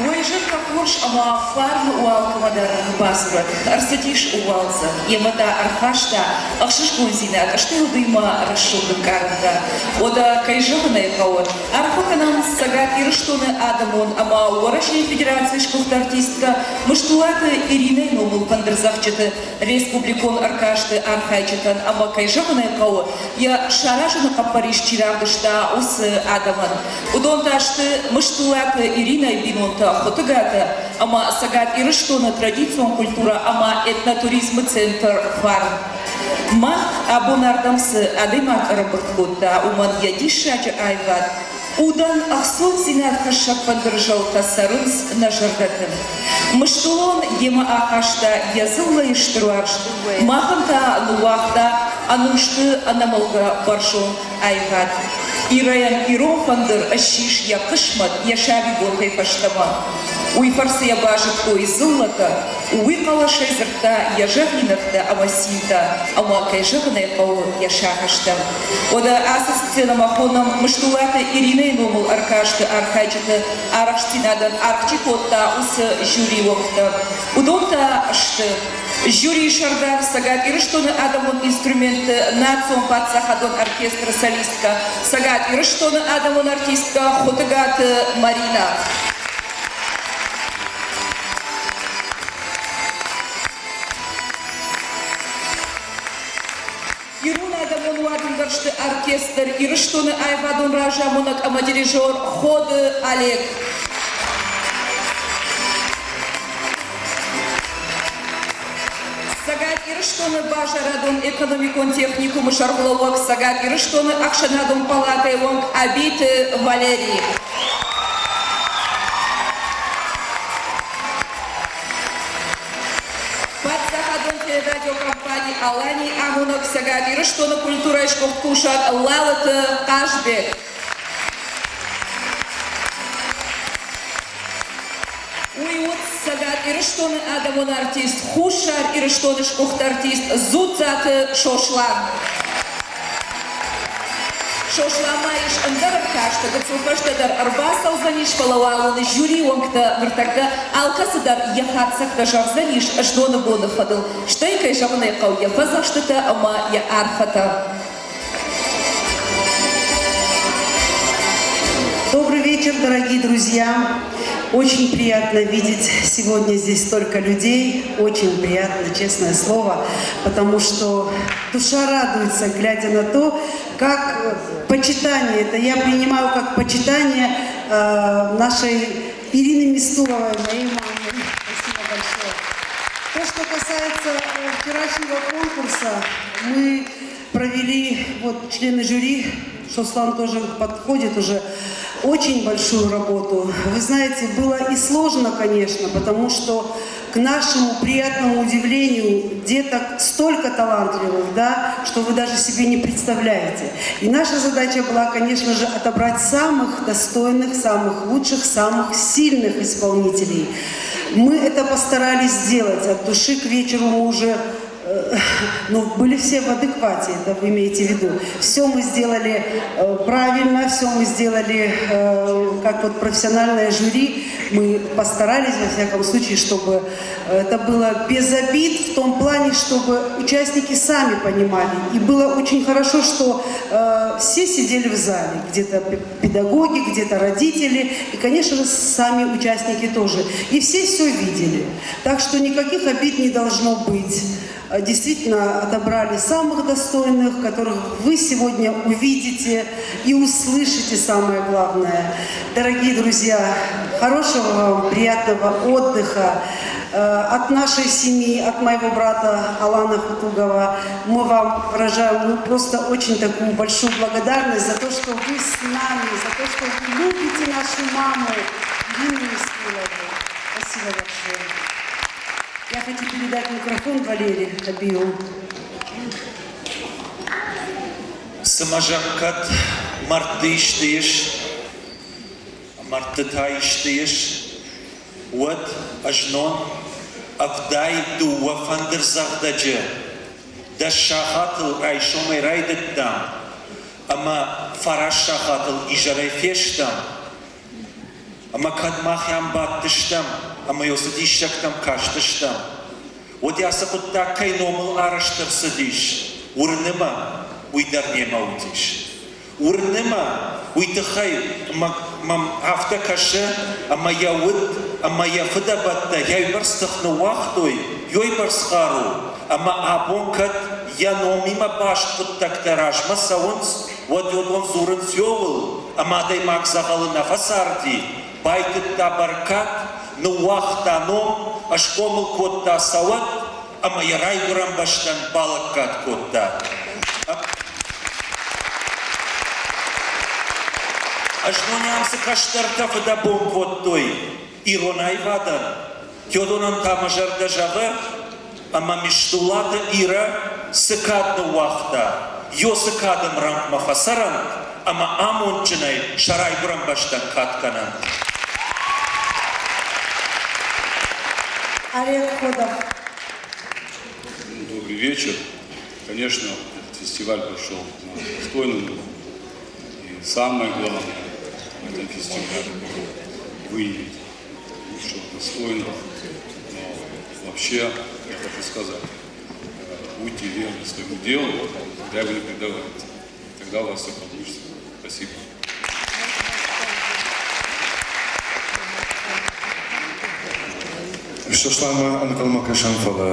Уый зыдта хорз ӕмӕ фарн уӕлкъуымӕ дӕр бадзурӕг. Ӕрцыдис уалдзӕг, йемӕ та ӕрхаста ӕхсызгондзинад, стӕй уыимӕ рӕсугъд ӕнкъарӕнтӕ. Уӕдӕ, кӕй зӕгъын ӕй хъӕуы, арфӕ кӕнӕм Цӕгат Ирыстоны адӕмон ӕмӕ Уӕрӕсейы Федерацийы сгуыхт артисткӕ Мыстулаты Иринӕйы номыл фӕндырдзӕгъдджыты республикон ӕркасты архайджытӕн ӕмӕ, кӕй зӕгъын ӕй хъӕуы, йӕ саразыны хъӕппӕрис чи равдыста, уыцы адӕмӕн. Уыдон та сты Мыстулаты Иринӕйы бинонтӕ Хуытыгатӕ ӕмӕ Цӕгат Ирыстоны традицион культурӕ ӕмӕ этнотуризмы центр «Фарн». Мах абон ардӕм цы адӕймаг ӕрӕмбырд кодта, уымӕн йӕ диссаджы аивад удӕн ӕхцондзинад хӕссӕг фӕндыры зӕлтӕ цӕрынц нӕ зӕрдӕты. Мыстулон йемӕ ахаста йӕ дзыллӕйы стыр уарзт, махӕн та ныууагъта ӕнусты ӕнӕмӕлгӕ бӕрзонд аивад. Ирӕйӕн ирон фӕндыр ссис йӕ хъысмӕт йӕ сабибонтӕй фӕстӕмӕ. Уый фӕрцы йӕ базыдтой дзыллӕтӕ, уый хъӕлӕсӕй дзырдта йӕ зӕгъинӕгтӕ ӕмӕ цинтӕ, ӕмӕ, кӕй зӕгъын ӕй хъӕуы, йӕ сагъӕстӕ. Уӕдӕ ацы сценӕмӕ хонӕм Мыстулаты Иринӕйы номыл ӕркасты архайджыты арӕхстдзинадӕн аргъ чи кодта, уыцы жюрийы уӕнгтӕ. Уыдон та сты Жюрийы сӕрдар Цӕгат Ирыстоны адӕмон инструментты национ паддзахадон оркестры солисткӕ, Цӕгат Ирыстоны адӕмон артисткӕ Хуытыгаты Маринӕ. Ирон адӕмон уадынгӕрзты оркестр Ирыстоны аивадон разамонӕг ӕмӕ дирижер Ходы Олег. Цӕгат Ирыстоны базарадон-экономикон техникумы сӕргълӕууӕг Цӕгат Ирыстоны ӕхсӕнадон палатӕйы уӕнг Абиты Валерий. Паддзахадон телерадиокомпани «Алани» амонӕг Цӕгат Ирыстоны культурӕйы сгуыхт кусӕг Лалыты Хъазбег. Уый уыд Цӕгат Ирыстоны адӕмон артист, Хуссар Ирыстоны сгуыхт артист Дзуццаты Сослан. Сослан ма ис ӕндӕр ӕркасты, гыццыл фӕстӕдӕр ӕрбацӕудзӕнис, фӕлӕ уал ын жюрийы уӕнгтӕ ныртӕккӕ алкӕцы дӕр йӕ хатдзӕгтӕ зӕгъдзӕнис зноны боны фӕдыл, стӕй, кӕй зӕгъын ӕй хъӕуы, йӕ фӕдзӕхстытӕ ӕмӕ йӕ арфӕтӕ. Добрый вечер, дорогие друзья! Очень приятно видеть сегодня здесь столько людей. Очень приятно, честное слово, потому что душа радуется, глядя на то, как почитание, это я принимаю как почитание э, нашей Ирины Мистуловой, моей мамы. Спасибо большое. То, что касается э, вчерашнего конкурса, мы провели, вот члены жюри, Шослан тоже подходит уже, очень большую работу. Вы знаете, было и сложно, конечно, потому что, к нашему приятному удивлению, деток столько талантливых, да, что вы даже себе не представляете. И наша задача была, конечно же, отобрать самых достойных, самых лучших, самых сильных исполнителей. Мы это постарались сделать. От души к вечеру мы уже ну, были все в адеквате, это вы имеете в виду. Все мы сделали э, правильно, все мы сделали э, как вот профессиональное жюри. Мы постарались, во всяком случае, чтобы это было без обид, в том плане, чтобы участники сами понимали. И было очень хорошо, что э, все сидели в зале, где-то педагоги, где-то родители, и, конечно же, сами участники тоже. И все все видели. Так что никаких обид не должно быть. Э, действительно отобрали самых достойных, которых вы сегодня увидите и услышите самое главное. Дорогие друзья, хорошего вам, приятного отдыха. Э, от нашей семьи, от моего брата Алана Хутугова мы вам выражаем ну, просто очень такую большую благодарность за то, что вы с нами, за то, что вы любите нашу маму Ирину Мистулову. Спасибо большое. Я хочу передать микрофон Валерии Хабиеву. Цымӕ зӕгъ, кӕд мӕрдты исты ис, мӕрдты та исты ис, уӕд ӕзнон 72 фӕндырдзӕгъдӕджы 10 сахатыл райсомӕй райдыдтам ӕмӕ 9 сахатыл изӕрӕй фестӕм. Ӕмӕ кӕд мах ам бадтыстӕм ӕмӕ йыл цы диссӕгтӕм кастыстӕм, уӕд ацы хъуыддаг кӕй номыл арӕзт ӕрцыдис, уырны мӕ, уый дӕр немӕ уыдис. Уырны мӕ, уый тыххӕй мӕм афтӕ кӕсы, ӕмӕ йӕ уд ӕмӕ йӕ фыдӕбӕттӕ йӕйбӕрц тых ныууагътой, йойбӕрц хъару, ӕмӕ абон кӕд йӕ номимӕ баст хъуыддӕгтӕ размӕ цӕуынц, уӕд уыдон дзурынц иуыл, ӕмӕ адӕймаг дзӕгъӕлы нӕ фӕцарди, байтыдта бӕркад, ныууагъта ном, схъомыл кодта цӕуӕт ӕмӕ йӕ райгуырӕн бӕстӕн балӕггад кодта. Ӕзнонӕм цы кӕстӕртӕ фыдӕбон кодтой ирон аивадӕн, Теодонӕн та мӕ зӕрдӕ зӕгъы, ӕмӕ Мистулаты Ирӕ цы кад ныууагъта, ё цы кады мрӕнхъмӕ фӕцӕрӕнт ӕмӕ амондджынӕй сӕ райгуырӕн бӕстӕн кад кӕнӕнт. Олег Ходов. Добрый вечер. Конечно, этот фестиваль прошел на достойном уровне. И самое главное в этом фестивале было выявить лучшего, достойного. Но вообще, я хочу сказать, будьте верны своему делу, когда вы не предавайте. Тогда у вас все получится. Спасибо. Сосланмӕ ӕнхъӕлмӕ кӕсӕм, фӕлӕ,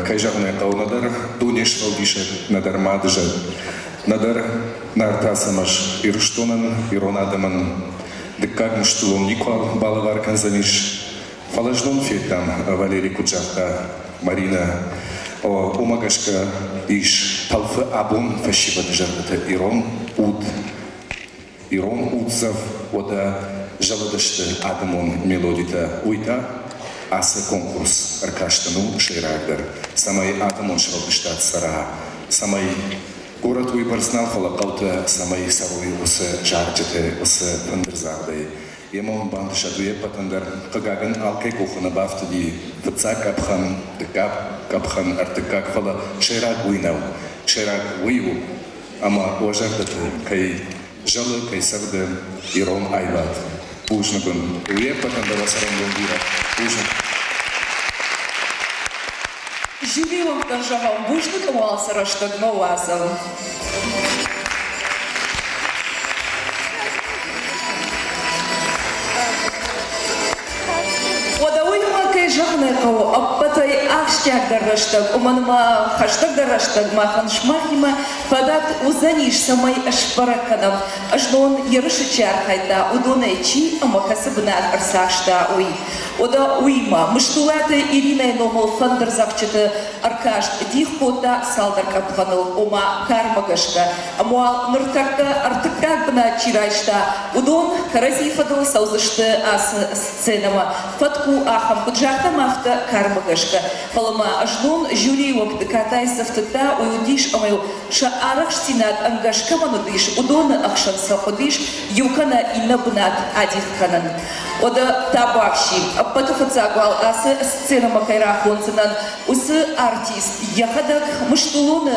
кӕй зӕгъын ӕй хъӕуы, нӕдӕр дуне сфӕлдисӕг, нӕдӕр мады зӕд, нӕдӕр Нарты Ацӕмӕз Ирыстонӕн, ирон адӕмӕн дыккаг мыстулон никуал балӕвар кӕндзӕнис. Фӕлӕ знон федтам, Валерий куыд загъта, Маринӕ, уымӕ гӕсгӕ ис тӕлфы абон фӕсивӕды зӕрдӕты ирон уд, ирон уддзӕф, уӕдӕ зӕлыдысты адӕмон мелодитӕ. Уый та ацы конкурс ӕркастӕн у сӕйрагдӕр, цӕмӕй адӕмон сфӕлдыстад цӕра, цӕмӕй горӕт уыйбӕрц нал, фӕлӕ хъӕутӕ цӕмӕй цӕрой уыцы зарджыты, уыцы фӕндырдзагъдӕй. Йемӕ уын бантысӕд уе ппӕтӕн дӕр. Хъыгагӕн, алкӕй къухы нӕ бафтыди фыццаг къӕпхӕн, дыккаг къӕпхӕн, ӕртыккаг, фӕлӕ сӕйраг уый нӕу. Сӕйраг уый у, ӕмӕ уӕ зӕрдӕты кӕй зӕлы, кӕй цӕгъды ирон аивад. Бузныг уын. Уе ппӕтӕн дӕр уӕ цӕрӕнбон бирӕ. Бузныг. Жюри уӕнгтӕн зӕгъӕм бузныг ӕмӕ уал сӕ рӕстӕгмӕ уадзӕм. Уӕдӕ уыимӕ, кӕй зӕгъын ӕй хъӕуы, ӕппӕтӕй ахсджиагдӕр рӕстӕг, уымӕн ӕмӕ хӕстӕгдӕр рӕстӕг махӕн сымахимӕ фадат уыдзӕнис, цӕмӕй сбӕрӕг кӕнӕм, знон ерысы чи архайдта, уыдонӕй чи ӕмӕ кӕцы бынат ӕрцахста, уый. Уӕдӕ уыимӕ Мыстулаты Иринӕйы номыл фӕндырдзӕгъдджыты ӕркаст дих кодта цалдӕр къӕпхӕныл, ома кармӕ гӕсгӕ. Ӕмӕ уал ныртӕккӕ ӕртыккаг бынат чи райста, уыдон кӕрӕдзи фӕдыл цӕудзысты ацы сценӕмӕ. Фӕтк у ахӕм, куыд загътам, афтӕ кармӕ гӕсгӕ. Фӕлӕ ма знон жюрийы уӕнгты катай цы фтыдта, уый уыдис, ӕмӕ-иу сӕ арӕхстдзинад ӕнгӕс кӕмӕн уыдис, уыдоны ӕхсӕн сӕ хъуыдис иу кӕнӕ иннӕ бынат адих кӕнын. Уӕдӕ табуафси, ӕппӕты фыццаг уал ацы сценӕмӕ кӕй рахондзынӕн, уыцы артист йӕхӕдӕг Мыстулоны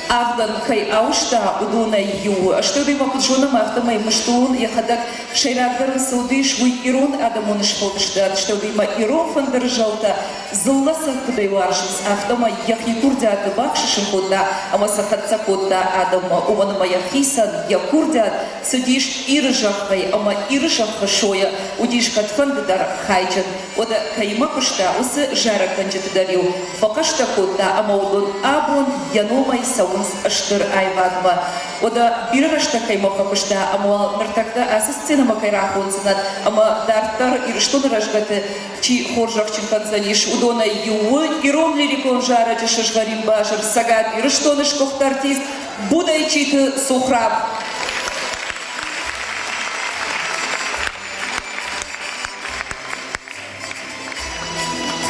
авдӕн кӕй ауызта, уыдонӕй иу. Стӕй ма куыд зонӕм, афтӕмӕй Мыстулон йӕхӕдӕг сӕйрагдӕр ын цы уыдис, уый ирон адӕмон сфӕлдыстад, стӕй ма ирон фӕндыры зӕлтӕ дзыллӕ сӕ куыдӕй уарзынц, афтӕмӕй йӕхи курдиаты бахсысын кодта ӕмӕ сӕ хӕццӕ кодта адӕммӕ, уымӕн ӕмӕ йӕхицӕн йӕ курдиат цыдис Иры зӕххӕй ӕмӕ Иры зӕххы сойӕ уыдис кӕдфӕнды дӕр хайджын. Уӕдӕ кӕимӕ куыста, уыцы зарӕггӕнджыты дӕр-иу фӕхъӕстӕ кодта ӕмӕ уыдон абон йӕ номӕй цӕуынц стыр аивадмӕ. Уӕдӕ бирӕ рӕстӕг кӕимӕ фӕкуыста ӕмӕ уал ныртӕккӕ ацы сценӕмӕ кӕй рахондзынӕн ӕмӕ дарддӕр Ирыстоны рӕзгӕты чи хорзӕхджын кӕндзӕнис, уыдонӕй иу у ирон лирикон зарӕджы сызгъӕрин базыр Цӕгат Ирыстоны сгуыхт артист Будайчиты Сухраб.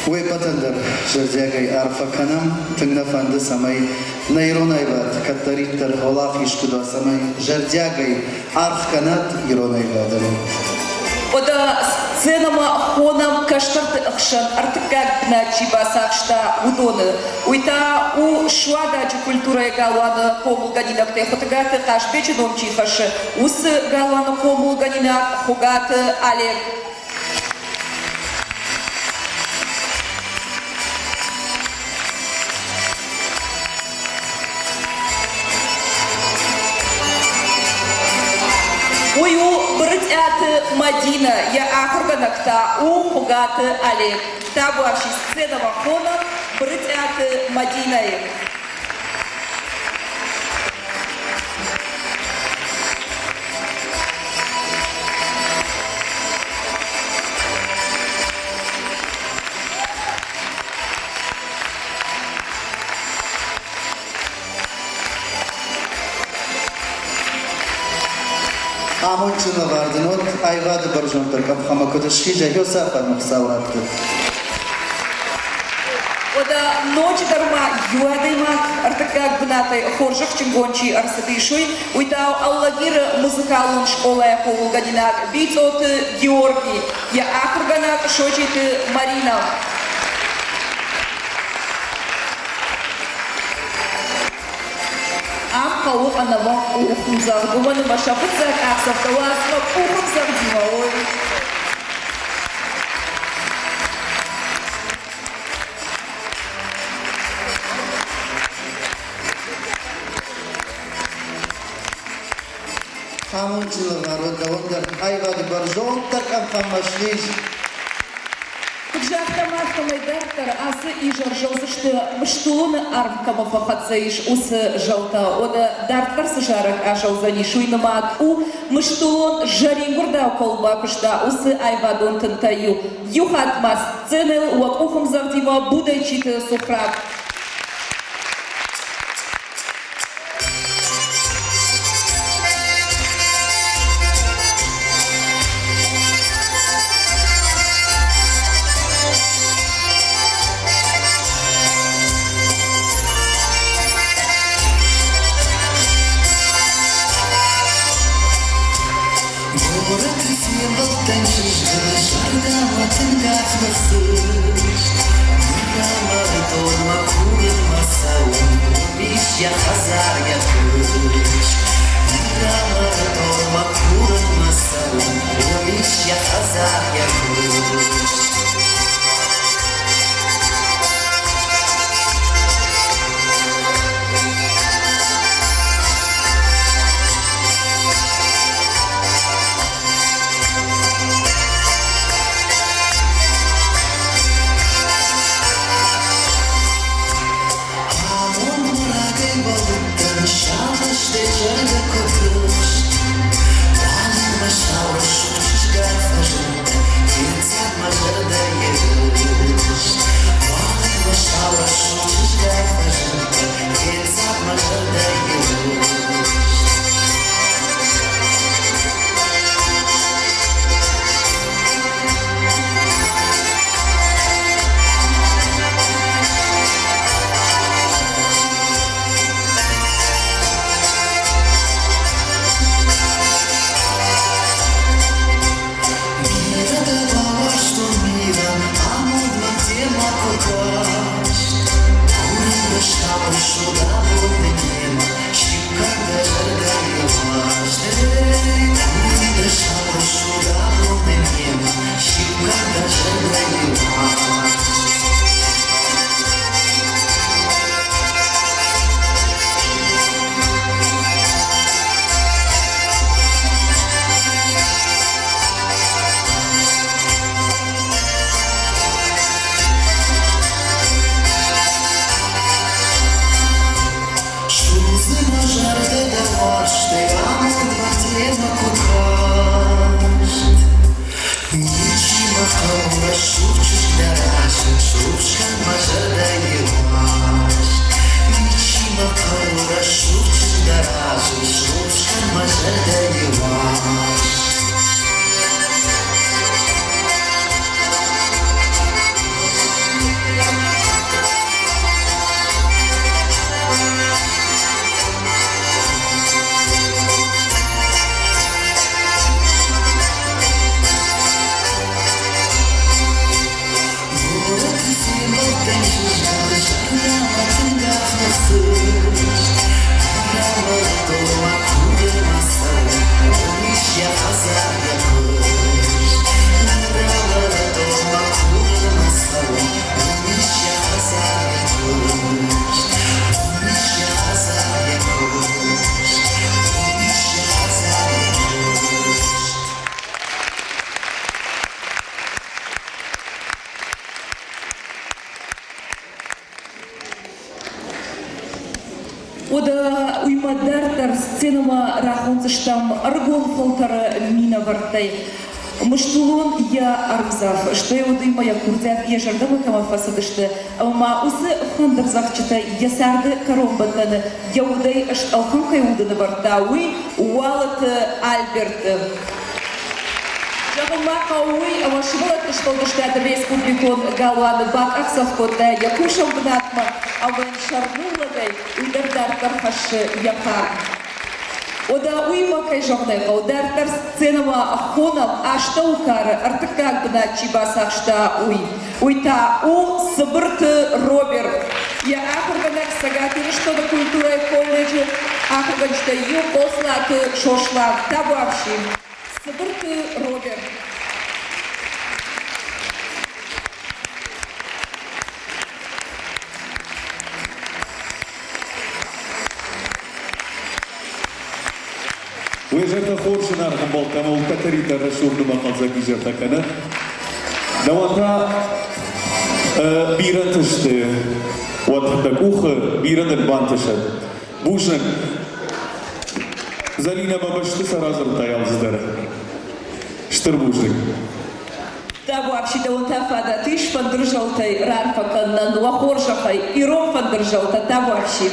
Уе ппӕтӕн дӕр зӕрдиагӕй арфӕ кӕнӕм. Тынг нӕ фӕнды, цӕмӕй нӕ ирон аивад кӕддӕриддӕр уӕлахиз куыд уа, цӕмӕй зӕрдиагӕй аргъ кӕнат ирон аивадӕн. Уӕдӕ сценӕмӕ хонӕм кӕстӕрты ӕхсӕн ӕртыккаг бынат чи бацахста, уыдоны. Уый та у Суададжы культурӕйы галуаны хъомылгӕнинӕгтӕй Хуытыгаты Хъазбеджы ном чи хӕссы, уыцы галуаны хъомылгӕнинаг Хуыгаты Олег. Уый у Брытъиаты Мадинӕ, йӕ ахуыргӕнӕг та у Хуыгаты Олег. Табуафси сценӕмӕ хонӕм Брытъиаты Мадинӕйы. Амондджын лӕвар дын уӕд аивады бӕрзонддӕр къӕпхӕнмӕ куыд схизай, Йосафӕн Хуыцау радты. Уӕдӕ ноджыдӕр ма иу адӕймаг ӕртыккаг бынатӕй хорзӕхджынгонд чи ӕрцыдис, уый, уый та Алагиры музыкалон скъолайы хъомылгӕнинаг Бицъоты Георги, йӕ ахуыргӕнӕг Сочиты Маринӕ. Ам хъӕуы ӕнӕмӕнг къухмдзӕгъд, уымӕн ӕмӕ сӕ фыццаг ӕхсӕвтӕ уадзынмӕ къухмдзӕгъдимӕ уой. Амондджын лӕвар уӕд дӕуӕн дӕр аивады бӕрзонддӕр къӕпхӕнмӕ схиз. Куыд загътам, афтӕмӕй дарддӕр ацы изӕр зӕлдзысты Мыстулоны арм кӕмӕ фӕхӕццӕ ис, уыцы зӕлтӕ. Уӕдӕ дарддӕр цы зарӕг азӕлдзӕнис, уый нымад у Мыстулон зӕрингуырдау кӕуыл бакуыста, уыцы аивадон тынтӕй иу. Иу хатт ма сценӕйыл уӕ къухӕмдзӕгъдимӕ Будайчиты Сухраб. Горӕты фембӕлдтӕн чызджы зӕрдӕмӕ тынг арф ныхсыст. Мӕ курынмӕ цӕуын, уым ис йӕ хӕдзар, йӕ куыст. Мӕ курынмӕ цӕуын, уым ис йӕ хӕдзар, йӕ куыст. Амонд рагӕй бӕллыдтӕн, сагъӕстӕй зӕрдӕ куы тыхст. сценӕмӕ рахондзыстӕм ӕрыгон фӕлтӕры минӕвӕрттӕй. Мыстулон йӕ ӕрмдзӕф, стӕй уыдимӕ йӕ курдиат йӕ зӕрдӕмӕ кӕмӕ фӕцыдысты, ӕмӕ ма уыцы фӕндырдзӕгъдджытӕ йӕ царды кӕронбӕттӕны йӕ удӕй стъӕлфын кӕй уды нывӕрдта, уый Уалыты Альберты. Зӕгъын ма хъӕуы уый, ӕмӕ сывӕллӕтты сфӕлдыстады республикон галуаны бакъахдзӕф кодта йӕ кусӕн бынатмӕ ӕмӕ йын сӕрныллӕгӕй уый дӕр дарддӕр хӕссы йӕ фарн. Уӕдӕ уыимӕ, кӕй зӕгъын ӕй хъӕуы, дарддӕр сценӕмӕ хонӕм астӕукары ӕртыккаг бынат чи бацахста, уый. Уый та у Цыбырты Роберт. Йӕ ахуыргӕнӕг Цӕгат Ирыстоны культурӕйы колледжы ахуыргӕнджытӕй иу Хъоцлаты Сослан. Табуафси. Цыбырты Роберт. Уе зӕрдӕ хорз зынаргъ ӕмбӕлттӕ ӕмӕ кӕддӕриддӕр рӕсугъд ӕмӕ хъӕлдзӕг изӕртӕ кӕнӕд. Дӕуӕн та бирӕ ӕнтысты уӕд дӕ къухы, бирӕ дын бантысӕд. Бузныг. Зӕлинӕ мӕ бӕсты сӕ радзырдтай алцыдӕр. Стыр бузныг. Табуафси дӕуӕн та фадат ис фӕндырзӕлтӕй раарфӕ кӕнынӕн уӕ хорзӕхӕй, ирон фӕндырзӕлтӕ, табуафси.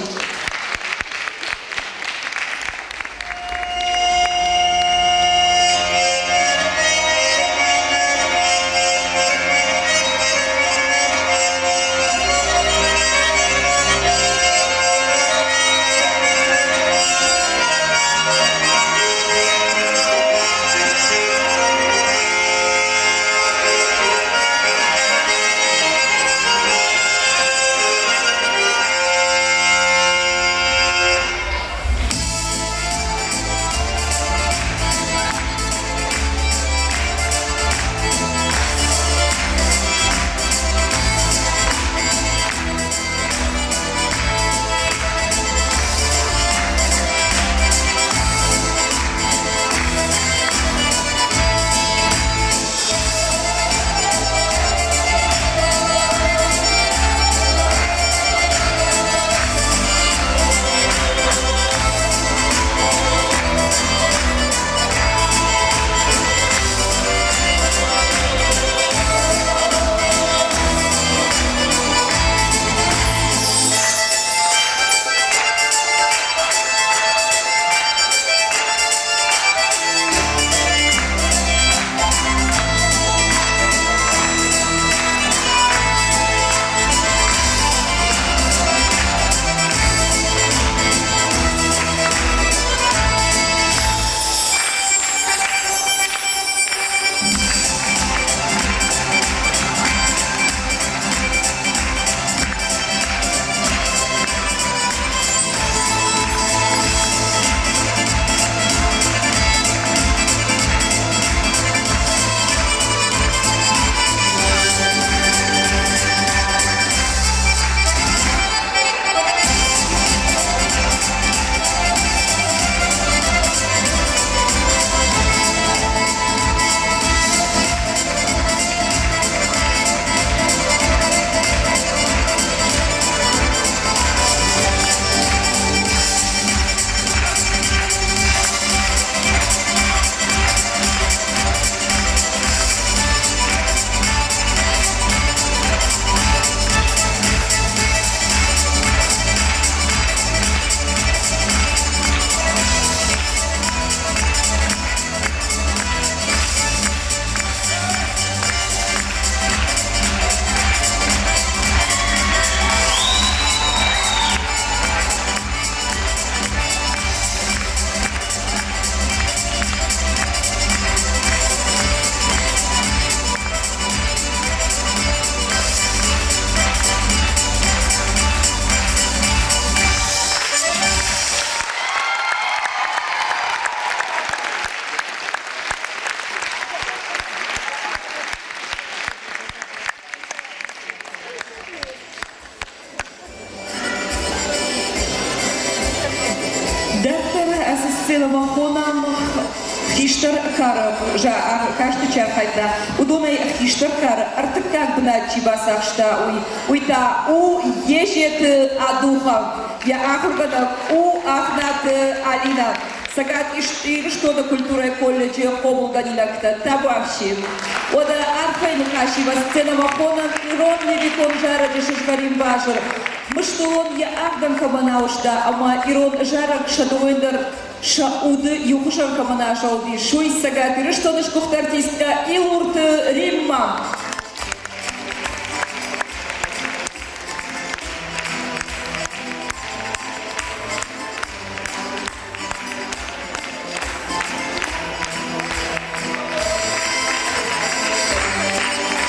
Дарддӕр ацы сценӕмӕ хонӕм хистӕр кары касты чи архайдта, уыдонӕй хистӕр кары ӕртыккаг бынат чи бацахста, уый. Уый та у Езеты Адуха. Йӕ ахуыргӕнӕг у Ахнаты Алинӕ. Цӕгат Ирыстоны культурӕйы колледжы хъомылгӕнинӕгтӕ табуафси. Уӕдӕ арфӕйы ныхасимӕ сценӕмӕ хонӕм ирон лирикон зарӕджы сызгъӕрин базыр. Мыстулон йӕ авдӕн кӕмӕн ауызта ӕмӕ ирон зарӕг сӕ дыууӕйӕн дӕр сӕ уды иухуызон кӕмӕн азӕлдис, уый Цӕгат Ирыстоны сгуыхт артисткӕ Илурты Риммӕ.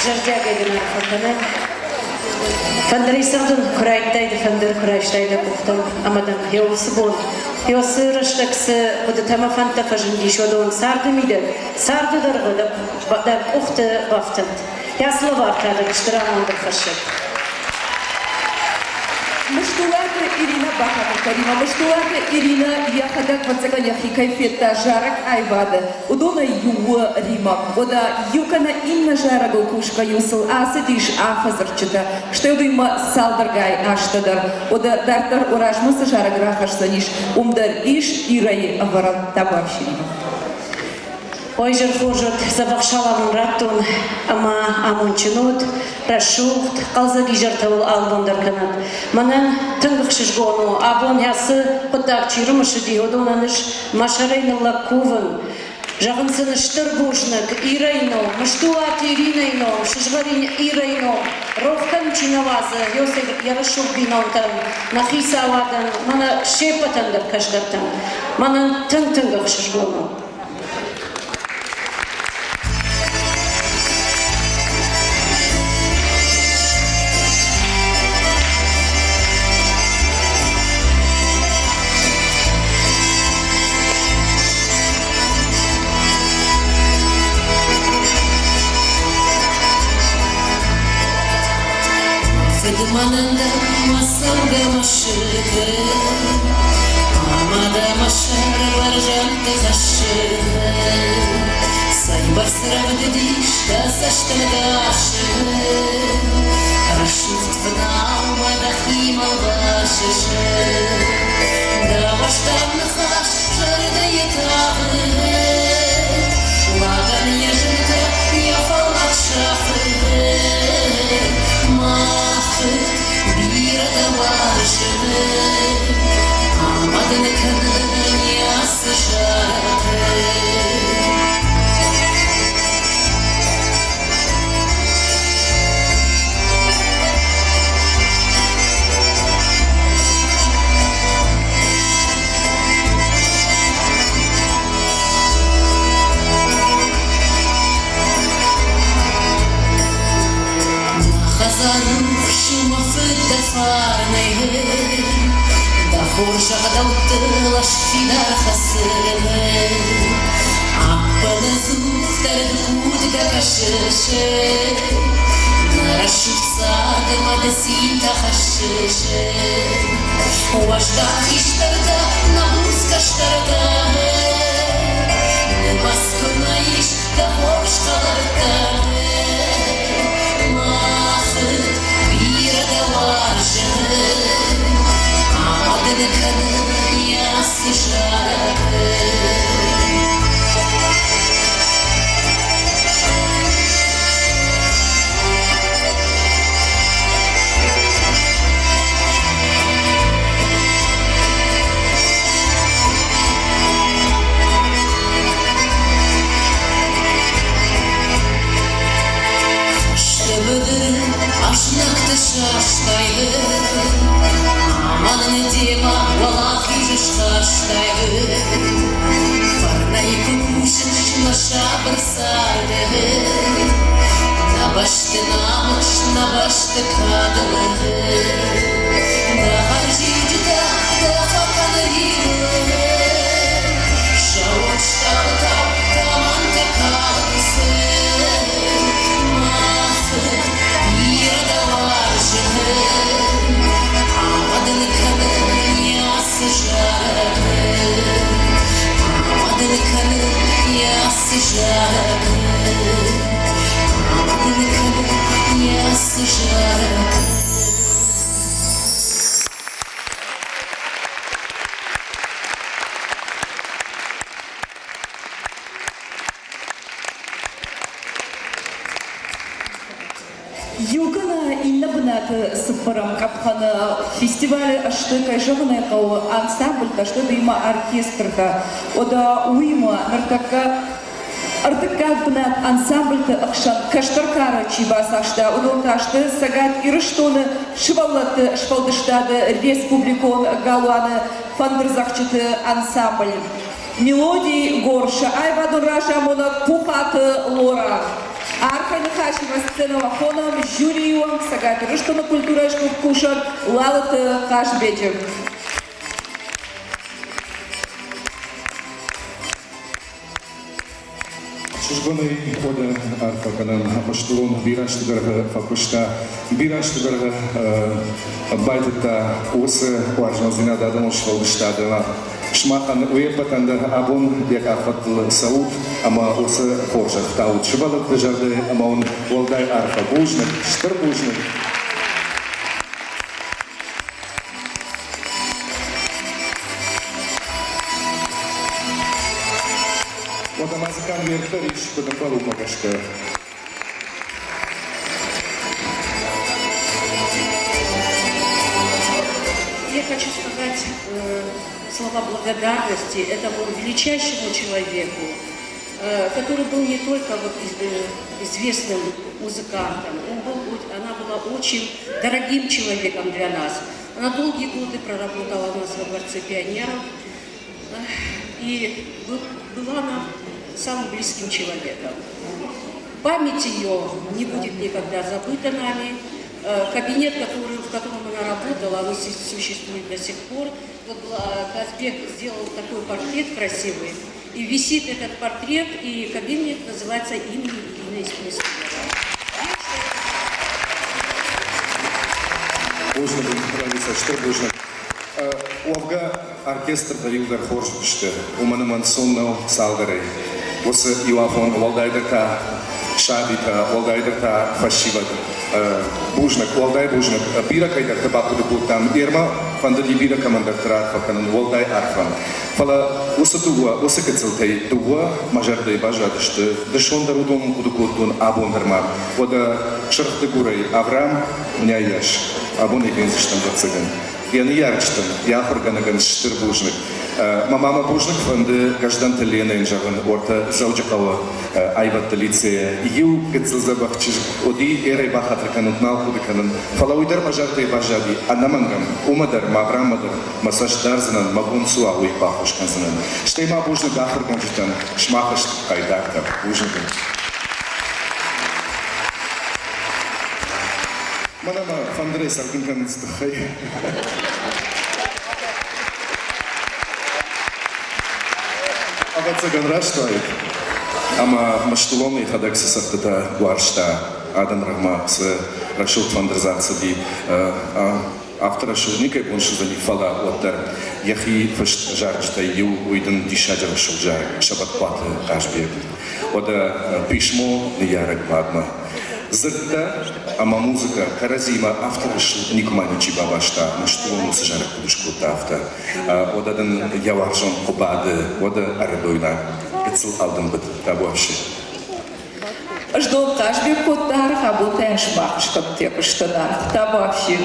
Зӕрдиагӕй дын арфӕ кӕнӕм. Фӕндырӕй цӕгъдын куы райдыдтай, ды фӕндыр куы райстай дӕ къухтӕм ӕмӕ дӕм гъеуыцы бон, гъеуыцы рӕстӕг цы хъуыдытӕ ӕмӕ фӕндтӕ фӕзындис, уыдон царды мидӕг, царды дӕргъы дӕ къухты бафтӕнт. Йӕ цы лӕвар та дын стыр амонд ӕрхӕссӕд. Мыстулаты Иринӕ бахатыр кӕнимӕ. Мыстулаты Иринӕ йӕхӕдӕг ӕвӕццӕгӕн йӕхи кӕй федта зарӕг аивады, уыдонӕй иу у Римӕ. Уӕдӕ иу кӕнӕ иннӕ зарӕгыл кусгӕ-иу сыл ацыдис афӕдзырдджытӕ, стӕй уыимӕ цалдӕргай азтӕ дӕр. Уӕдӕ дарддӕр размӕ цы зарӕг рахӕсдзӕнис, уым дӕр ис Ирӕйы ӕвӕрӕн табуафсинимӕ. Ой, зӕрхорз уӕд, дзӕбӕх салам уын радтон ӕмӕ амондджын ут, рӕсугъд, хъӕлдзӕг изӕртӕ уыл алыбон дӕр кӕнӕд. Мӕнӕн тынг ӕхсызгон у, абон ацы хъуыддаг чи рымысыди, уыдонӕн ӕз мӕ сӕрӕй ныллӕг кувын. Зӕгъын сын стыр бузныг Ирӕйы ном, Мыстулаты Иринӕйы ном, сызгъӕрин Ирӕйы ном, рох кӕнын чи нӕ уадзы, Иосиф йӕ рӕсугъд бинонтӕн, нӕ хицауадӕн, мӕнӕ се ппӕтӕн дӕр кӕстӕртӕн. Мӕнӕн тынг-тынг ӕхсызгон у. Фыдмӕнӕн дӕ мӕ цӕугӕ мӕсыгы Ӕмӕ дӕ мӕ сӕры бӕрзӕндты хӕссы. Цӕйбӕрц рӕвдыдис дӕ цӕстӕнгасы, Рӕсугъд фынау мӕ дӕхимӕ лвасыс. Дӕ уӕздан ныхас зӕрдӕйы тавы, Лӕгӕн йӕ зынтӕ йӕ фӕллад сафы. Мӕ фыд бирӕ дӕ уарзы, Ӕмӕ дын кӕнын ацы зарӕг. Хӕдзар рухс у мӕ фыд дӕ фарнӕй, Дӕ хорз ӕгъдӕуттыл ӕз фидар хӕцын. Ӕппынӕдзухдӕр ды худгӕ кӕсыс, Нӕ рӕсугъд царды мӕ ды цинтӕ хӕссыс. Уӕздан хистӕртӕ, нӕ буц кӕстӕртӕ, Нымӕц куы нӕ ис дӕ хорз хӕлӕрттӕ. Мӕ фыд бирӕ дӕ уарзы, ӕмӕ дын кӕнын ацы зарӕг. Хӕсты быдыры ӕзнӕгты састай Ӕмӕ нын демӕ уӕлахиз схастай. Фӕрнӕй куы кусыс нӕ сабыр царды, Нӕ бӕсты намыс, нӕ бӕсты кадыл. Дӕ хӕрзиуджытӕ дӕ фӕкӕн риуы, Сӕууон стъалытау тӕмӕнтӕ калынц. Мӕ фыд бирӕ дӕ уарзы, Ӕмӕ дын кӕнын ацы зарӕг. Ӕмӕ дын кӕнын ацы зарӕг. Ӕмӕ дын кӕнын ацы зарӕг. Иу кӕнӕ иннӕ бынаты цыппӕрӕм къӕпхӕны фестивалы сты, кӕй зӕгъын ӕй хъӕуы, ансамбльтӕ сты ӕмӕ оркестртӕ. Уӕдӕ уыимӕ ныртӕккӕ ӕртыккаг бынат ансамбльты ӕхсӕн кӕстӕр кары чи бацахста, уыдон та сты Цӕгат Ирыстоны сывӕллӕтты сфӕлдыстады республикон галуаны фӕндырдзӕгъдджыты ансамбль. Мелодий гор сӕ аивадон разамонӕг Пухаты Лора. Арфӕ ныхасимӕ сценӕмӕ хонӕм жюрийы уӕнг Цӕгат Ирыстоны культурӕйы сгуыхт кусӕг Лалыты Хъазбеджы. Чызгонӕй уӕдӕ арфӕ кӕнӕм ӕмӕстылон бирӕ азты дӕргъы фӕкуыста, бирӕ азты дӕргъы байтыдта уыцы уарзондзинад адӕмон сфӕлдыстады ӕмӕ сымахӕн уе ппӕтӕн дӕр абон йӕ къахвӕдтыл цӕут ӕмӕ уыцы хорзӕх таут сывӕллӕтты зӕрдӕйы ӕмӕ уын уӕлдай арфӕ бузныг, стыр бузныг. Уӕдӕ ма дзы конверт дӕр ис, куыд ӕмбӕлы, уымӕ гӕсгӕ. Я хочу сказать слова благодарности этому величайшему человеку, который был не только вот известным музыкантом, он был, она была очень дорогим человеком для нас. Она долгие годы проработала у нас во Дворце пионеров и была нам самым близким человеком. Память ее не будет никогда забыта нами. Кабинет, который, в котором она работала, он существует до сих пор. Вот Казбек сделал такой портрет красивый. И висит этот портрет, и кабинет называется имени Ирины Искусственного. Бузныг, Раиса, стыр бузныг. Уӕвгӕ, оркестр дӕр иугӕр хорз уыдысты, уымӕн ӕмӕ ӕнцон нӕу цалдӕрӕй. Уыцы иуафон уӕлдайдӕр та сабитӕ, уӕлдайдӕр та фӕсивӕд. Бузныг, уӕлдай бузныг. Бирӕ кӕйдӕрты бахъуыды кодтам. Ермӕ фӕндыди бирӕ кӕмӕндӕрты раарфӕ кӕнын, уӕлдай арфӕ. Фӕлӕ уыцы дыууӕ, уыцы гыццылтӕй дыууӕ мӕ зӕрдӕйы баззадысты. Дысон дӕр уыдоныл хъуыды кодтон, абон дӕр ма. Уӕдӕ Сырх-Дыгурӕй Аврам нӕйас. Абон ӕй фендзыстӕм, ӕвӕццӕгӕн. Йӕ ныййарджытӕн, йӕ ахуыргӕнӕгӕн стыр бузныг. Мӕ мамӕ бузныг фӕнды Гӕздӕнты Ленӕйӕн зӕгъын, уӕртӕ Дзӕуджыхъӕуы аивӕдты лицейы иу гыццыл дзӕбӕх чызг уыди, эрӕй бахатыр кӕнут, нал хъуыды кӕнын. Фӕлӕ уый дӕр мӕ зӕрдӕйы баззади, ӕнӕмӕнгӕн, уымӕ дӕр, мӕ Авраммӕ дӕр мӕ цӕст дардзынӕн, мӕ бон цы уа, уый баххуыс кӕндзынӕн. Стӕй ма бузныг ахуыргӕнджытӕн, сымах стут хъайтартӕ. Бузныг уын. Мӕнӕ мӕ фӕндырӕй цӕгъдын кӕнынц тыххӕй. Ӕвӕццӕгӕн раст уаид, ӕмӕ Мыстулон йӕхӕдӕг цы цӕгъдтытӕ уарзта, адӕм рӕгъмӕ цы рӕсугъд фӕндырдзагъд цыди, афтӕ рӕсугъд никӕй бон суыдзӕни, фӕлӕ уӕддӕр йӕхи фыст зарджытӕй иу, уый дын диссаджы рӕсугъд зарӕг Сӕбӕтхъуаты Хъазбег. Уӕдӕ писмо ныййарӕг мадмӕ. Дзырдтӕ ӕмӕ музыкӕ кӕрӕдзимӕ афтӕ рӕсугъд никуыма ничи бабаста, Мыстулон уыцы зарӕг куыд скодта, афтӕ. Уӕдӕ дын йӕ уарзон Хъуыбады, уӕдӕ ӕрыдойнаг гыццыл алдымбыд табуафси. Ӕз дон Хъазбег кодта аргъ, сымах скъӕпттӕ куыстӕн аргъ табуафси.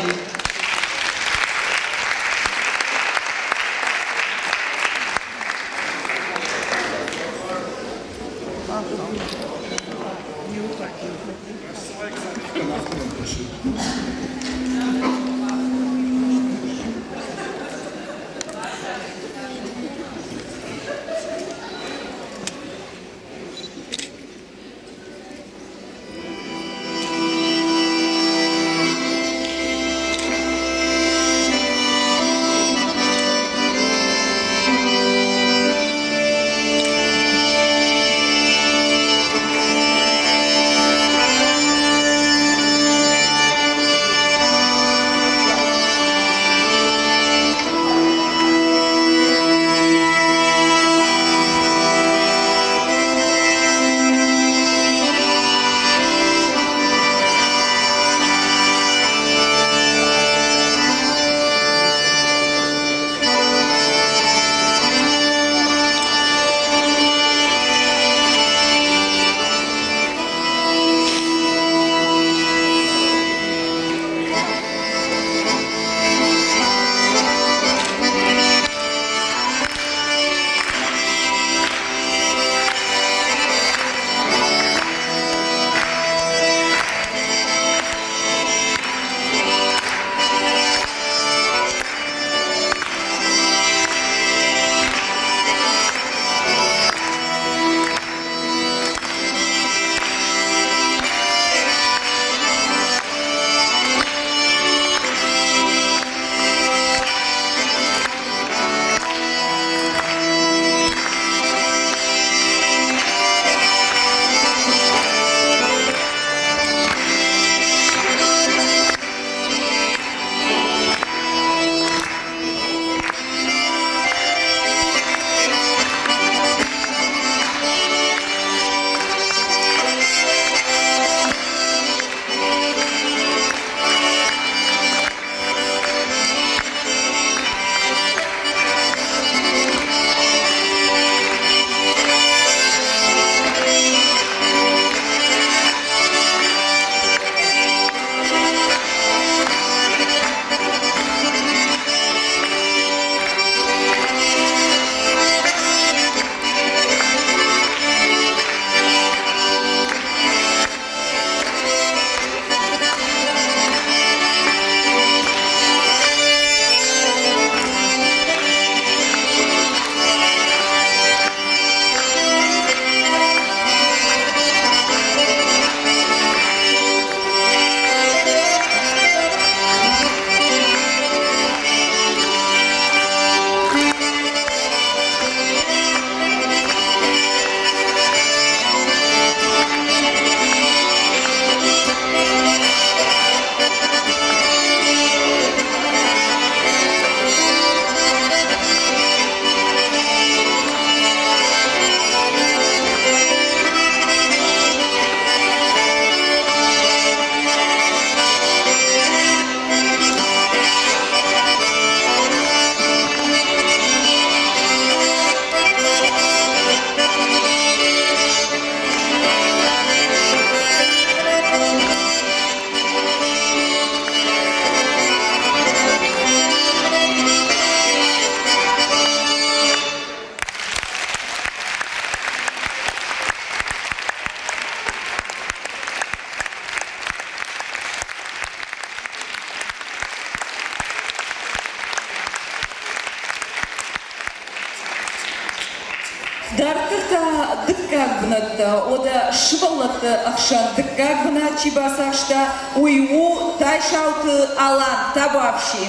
Ӕртыккаг бынӕттӕ, уӕдӕ сывӕллӕтты ӕхсӕн дыккаг бынат чи бацахста, уый у Тайсауты Алан. Табуафси.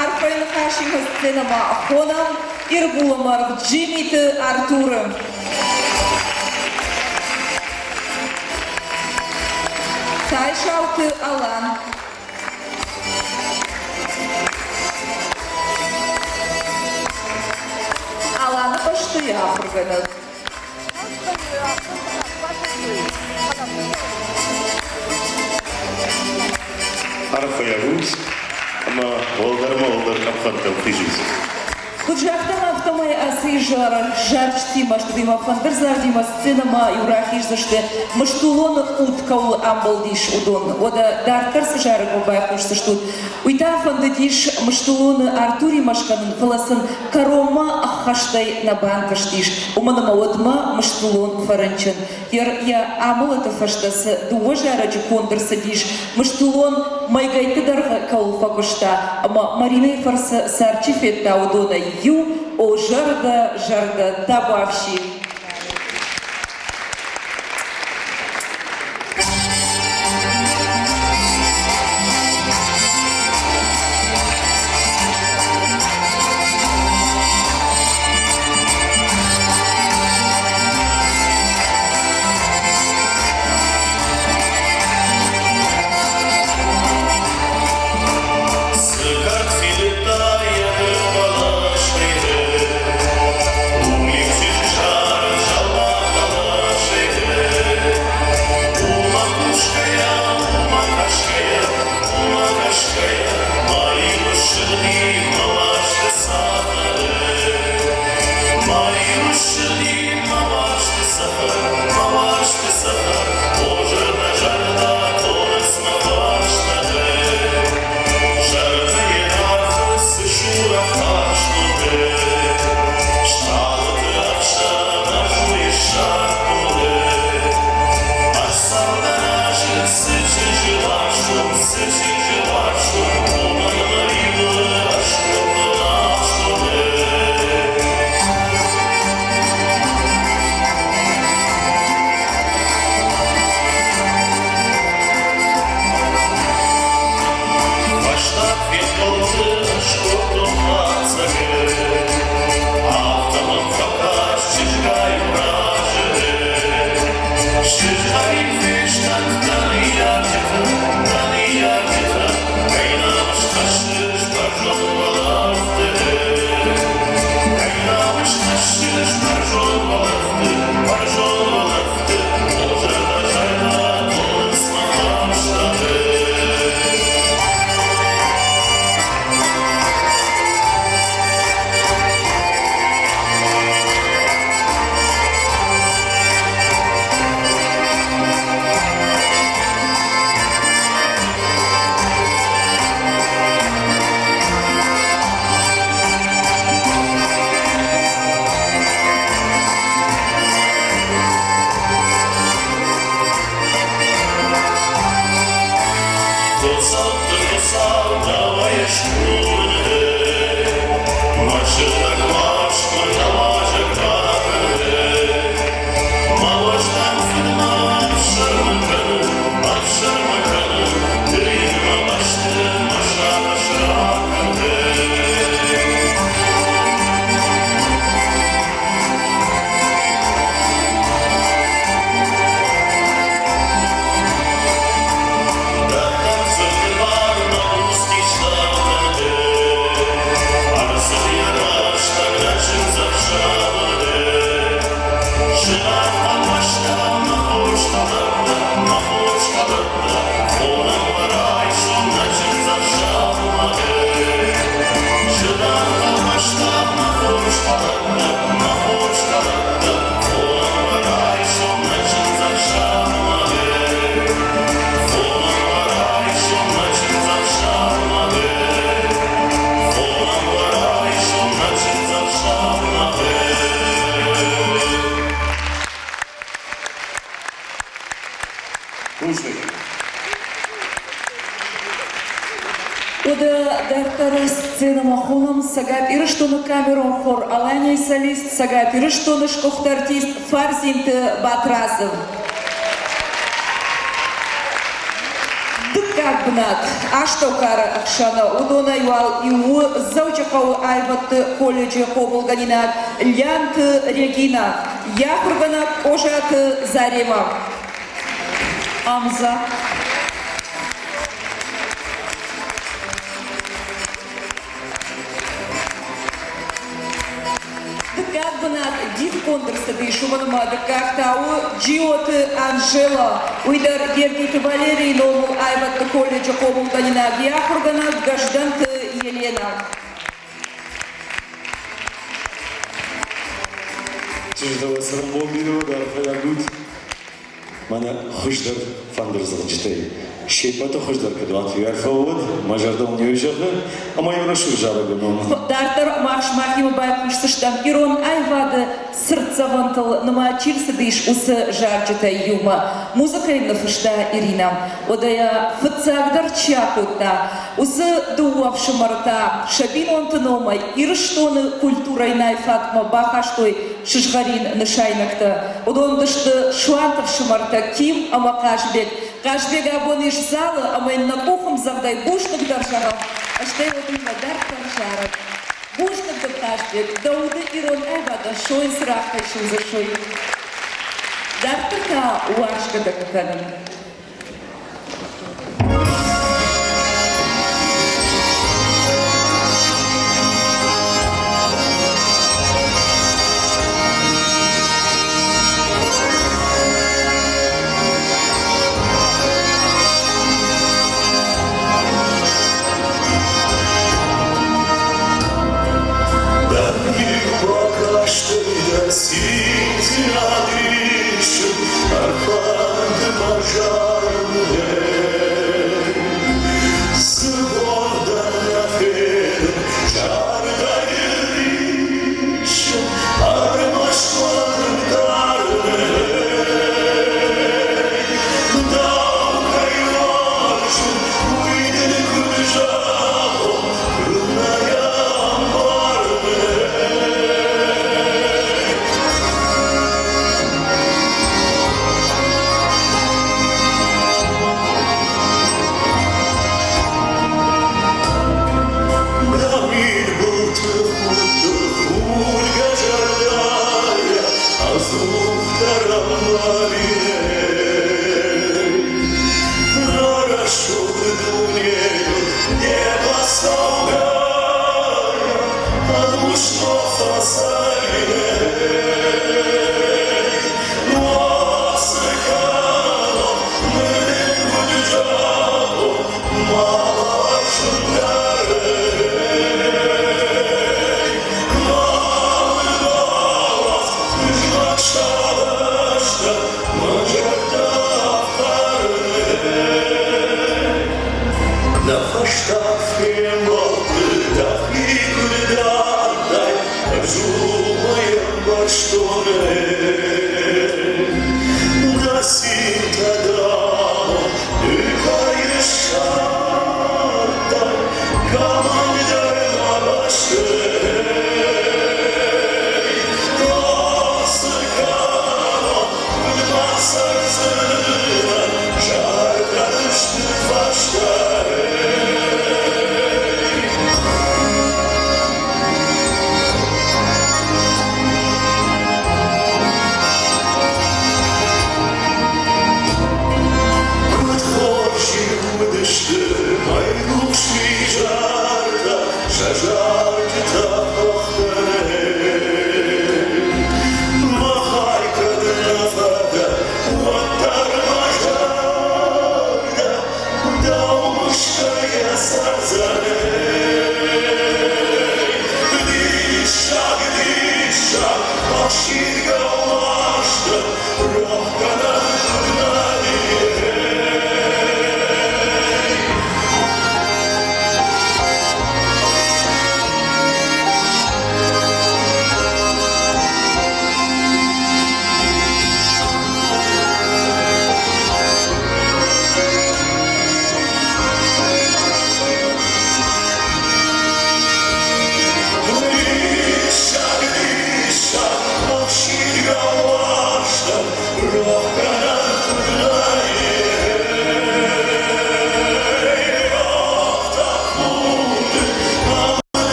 Арфӕйы ныхасимӕ сценӕмӕ хонӕм Иргулы маргъ Джимиты Артуры. Тайсауты Алан. Аланы бӕсты йӕ ахуыргӕнӕг. Арфӕйаг ут ӕмӕ уӕлдӕрмӕ уӕлдӕр къӕпхӕнтӕм хизут. Куыд загътам, афтӕмӕй ацы изӕры зарджытимӕ, студимӕ фӕндырдзагъдимӕ сценӕмӕ иу рахиздзысты Мыстулоны уд кӕуыл амбӕлдис, уыдон. Уӕдӕ дарддӕр цы зарӕгмӕ байхъусдзыстут, уый та фӕндыдис Мыстулоны Артуримӕ скӕнын, фӕлӕ сын кӕронмӕ ӕххӕстӕй нӕ бантыстис, уымӕн ӕмӕ уӕдмӕ Мыстулон фӕрынчын. Йӕ амӕлӕты фӕстӕ цы дыууӕ зарӕджы конд ӕрцыдис, Мыстулон мӕйгӕйтты дӕргъы кӕуыл фӕкуыста ӕмӕ Маринӕйы фӕрцы цард чи федта, уыдонӕй иу «О зӕрдӕ, зӕрдӕ, табуафси!» Цы кард фидыдта йӕ бӕласӕй, уым-иу чызджы зарын сӕлмӕхъӕлӕсӕй. Уымӕ хъусгӕйӕ, уымӕ кӕсгӕйӕ, уымӕ кӕсгӕйӕ, ма-иу ссыгъди мӕ уарзты цӕхӕр. Ма-иу ссыгъди мӕ уарзты цӕхӕр, мӕ уарзты цӕхӕр, о зӕрдӕ, зӕрдӕ, тонынц мӕ фӕрстӕ. Зӕрдӕйы арфы цы сура хастон, стъалыты ӕхсӕн ӕз уый ссардтон. Ӕз цалдӕр азы цы чызджы уарзтон, цы чызджы уарзтон, уымӕн мӕ риуы ӕскъуыдтон ахстон. Фӕстаг фембӕлды скодтон хатдзӕгы, афтӕ мӕм фӕкаст чызгай разы. Сызгъӕрин фестад дӕ ныййарджытӕ, дӕ ныййарджытӕ, кӕй намыс хӕссыс бӕрзонд уӕлӕрвты. Кӕй намыс хӕссыс бӕрзонд уӕлӕрвты, бӕрзонд уӕлӕрвты, о зӕрдӕ, зӕрдӕ, тонынц мӕ фӕрстӕ. Хуыцӕутты Хуыцау дӕуӕй скуры, мӕ сыгъдӕг уарзт мын нӕ уазӕг ракӕны. Мӕ уӕздан фыдмӕ ӕфсӕрмы кӕны, ӕфсӕрмы кӕны, ды йын мӕ бӕсты мӕ сагъӕс ракӕны. Дӕттӕм дзырдбар нӕ устистӕртӕ, ӕрцыд йӕ рӕстӕг нӕ чындзӕхсӕвы. Зынаргъ ӕмбӕстӕ, мӕ хорз хӕлӕрттӕ, мӕ хорз хӕлӕрттӕ, хонӕм уӕ райсом нӕ чындзӕхсӕвмӕ. Зынаргъ ӕмбӕстӕ, мӕ хорз хӕлӕрттӕ, мӕ хорз хӕлӕрттӕ, хонӕм уӕ райсом нӕ чындзӕхсӕвмӕ. Хонӕм уӕ райсом нӕ чындзӕхсӕвмӕ. Хонӕм уӕ райсом нӕ чындзӕхсӕвмӕ. Бузныг. Уӕдӕ дарддӕр сценӕмӕ хонӕм Цӕгат Ирыстоны камерон хор Аланийы солист, Цӕгат Ирыстоны сгуыхт артист Фарзинты Батрадзы. Дыккаг бынат астӕукары ӕхсӕны уыдонӕй уал иу у Дзӕуджыхъӕуы аивӕдты колледжы хъомылгӕнинаг Лянты Регинӕ, йӕ ахуыргӕнӕг Къозаты Заремӕ. Амза. Дыккаг бынат дихгонд ӕрцыдис, уымӕн ӕмӕ дыккаг та у Джиоты Анжела. Уый дӕр Гергиты Валерийы номыл аивӕдты колледжы хъомылгӕнинаг, йӕ ахуыргӕнӕг Гӕздӕнты Еленӕ. Чызджытӕ уӕ цӕрӕнбон бирӕ уӕд, арфӕйаг ут. Мӕнӕ хуыздӕр фӕндырдзӕгъдджытӕй се ппӕты хуыздӕр кӕд уат, уый арфӕ уӕд, мӕ зӕрдӕ уын не зӕгъы, ӕмӕ иу рӕсугъд зарӕг ном. Дарддӕр мах сымахимӕ байхъусдзыстӕм ирон аивады цыртдзӕвӕнтыл нымад чи рцыдис, уыцы зарджытӕй иумӕ. Музыкӕйы ныффыста Иринӕ. Уӕдӕ йӕ фыццагдӕр чи акодта, уыцы дыууӕ ӕфсымӕры та сӕ бинонты номӕй Ирыстоны культурӕйы найфатмӕ бахастой сызгъӕрин нысайнӕгтӕ. Уыдон уыдысты Суанты фсымӕртӕ Ким ӕмӕ Хъазбег. Хъазбег абон ис залы ӕмӕ йын нӕ къухӕмдзӕгъдӕй бузныг дӕр зӕгъӕм, стӕй уыдонмӕ дарддӕр зарӕг. Бузныг дын, Хъазбег, дӕ уды ирон ӕвӕдӕн сойын цырагътӕй судзы сой. Дарддӕр та уарзгӕ дӕр кӕнын. Дӕм-иу бакастӕй дӕ циндзинад исын, Ӕрфӕнды мӕ.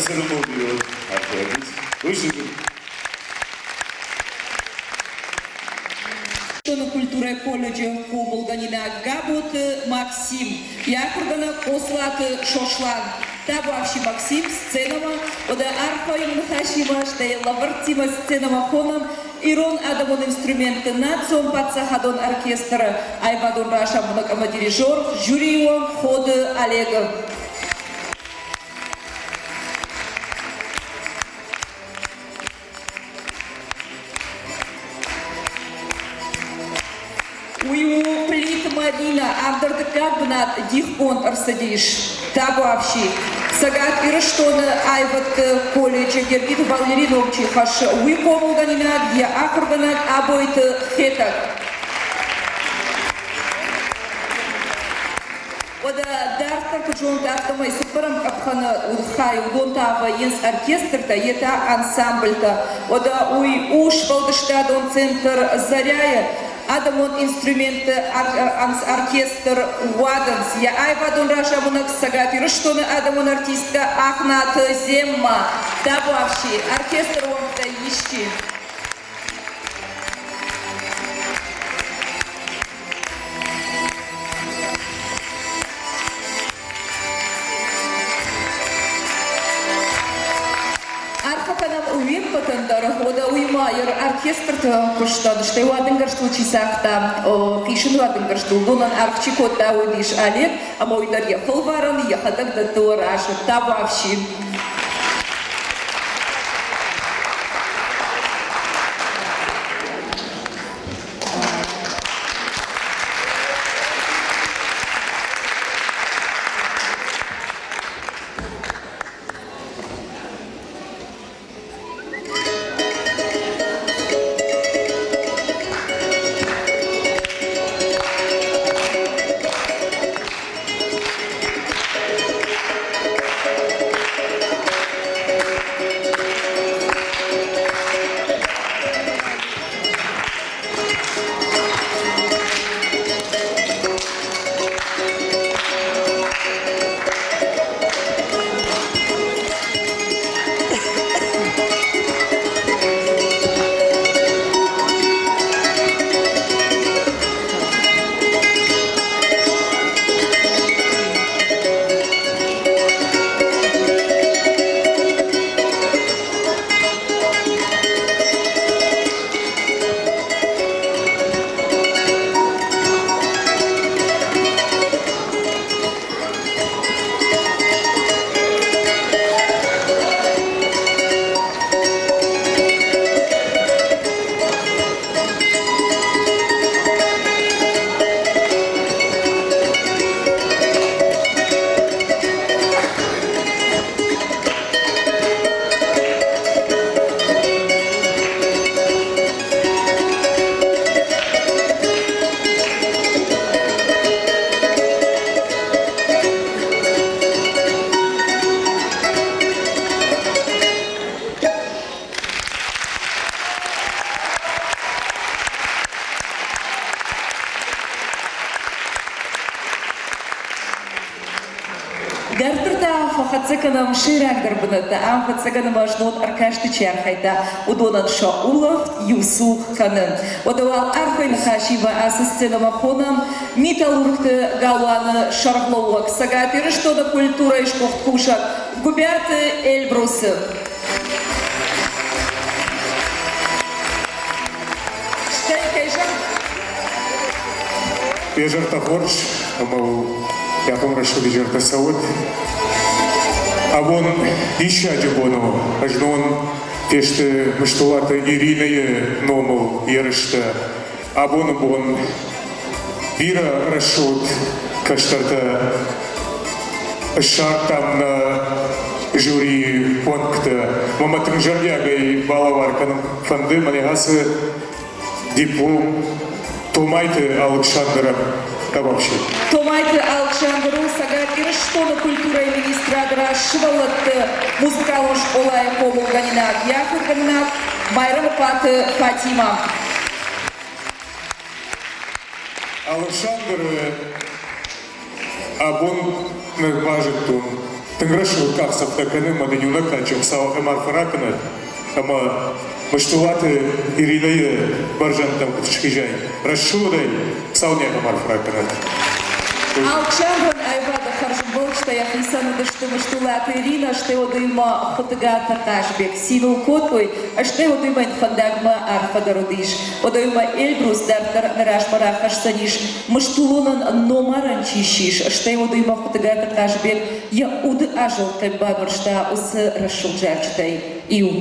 цӕрӕнбон бирӕ уӕд. Арфӕйаг ут. Бузныг. Ирыстоны культурӕйы колледжы хъомылгӕнинаг Гӕботы Максим, йӕ ахуыргӕнӕг Ослаты Сослан. Табуафси Максим сценӕмӕ, уӕдӕ арфӕйы ныхасимӕ, стӕй лӕвӕрттимӕ сценӕмӕ хонӕм ирон адӕмон инструментты национ паддзахадон оркестры аивадон разамонӕг ӕмӕ дирижер, жюрийы уӕнг Ходы Олегы. Уый у Плиты Мадинӕ, ам дӕр дыккаг бынат дихгонд ӕрцыдис. Табуафси. Цӕгат Ирыстоны аивӕдты колледжы Гергиты Валерий ном чи хӕссы, уый хъомылгӕнинаг, йӕ ахуыргӕнӕг Абойты Хетӕг. Уӕдӕ дарддӕр куыд зонут, афтӕмӕй цыппӕрӕм къӕпхӕны хай уыдон та вӕййынц оркестртӕ, йе та ансамбльтӕ. Уӕдӕ уый у сфӕлдыстадон центр Заря-йы адӕмон инструментты оркестр Уадындз. Йӕ аивадон разамонӕг Цӕгат Ирыстоны адӕмон артисткӕ Ахнаты Земма. Табуафси, оркестры уӕнгтӕй исчи. Арфӕ кӕнӕм уе ппӕтӕн дӕр, уӕдӕ уыимӕ оркестрты куыстӕн, стӕй уадынгӕрзтыл чи цагъта, хъисын уадынгӕрзтыл, уыдонӕн аргъ чи кодта, уыдис Олег, ӕмӕ уый дӕр йӕ фӕлварӕн йӕхӕдӕг дӕтты разы. Табуафси! Дарддӕр та фӕхӕццӕ кӕнӕм сӕйрагдӕр бынӕттӕ. Ам хӕццӕ кӕнӕм знон ӕркасты чи архайдта, уыдонӕн сӕ улӕфт иу цух кӕны. Уӕдӕ уал арфӕйы ныхасимӕ ацы сценӕмӕ хонӕм Металлургты галуаны сӕргълӕууӕг, Цӕгат Ирыстоны культурӕйы сгуыхт кусӕг Гуыбиаты Эльбрусы. Стӕй кӕй зӕгъын Изӕртӕ хорз ӕмӕ япон рӕсугъд изӕртӕ цӕуӕд. Абон диссаджы бон у. Знон фесты Мыстулаты Иринӕйы номыл ерыстӕ. Абоны бон бирӕ рӕсугъд кӕстӕртӕ ссардтам нӕ жюрийы уӕнгтӕ. Мӕ тынг зӕрдиагӕй балӕвар кӕнын фӕнды мӕнӕ ацы диплом Томайты Алыксандрӕн вообще. Томайты Алыксандр у Цӕгат Ирыстоны культурӕйы министрады раз сывӕллӕтты музыкалон скъолайы хъомылгӕнинаг, йӕ ахуыргӕнинаг Майрӕмыхъуаты Фатимӕ. Алыксандры абон ныр базыдтон. Тынг рӕсугъд къахдзӕфтӕ кӕны ӕмӕ дын иунӕг кадджын Хуыцау ахӕм арфӕ ракӕнӕд, ӕмӕ Мыстулаты Иринӕйы бӕрзӕндтӕм куыд схизай, рӕсугъдӕй Хуыцау не ахӕм арфӕ ракӕнӕд. Алыксандрӕн аивады хӕрзбонтӕ йӕхицӕн уыдысты Мыстулаты Иринӕ, стӕй уыдоимӕ Хуытыгаты Хъазбег. Цин ыл кодтой, стӕй уыдоимӕ йын фӕндагмӕ арфӕ дӕр уыдис. Уыдоимӕ Эльбрус дарддӕр нӕ размӕ рахӕсдзӕнис Мыстулонӕн номарӕн чи ссис, стӕй уыдоимӕ Хуытыгаты Хъазбег йӕ уды азӕлдтӕй бабырста уыцы рӕсугъд зарджытӕй иу.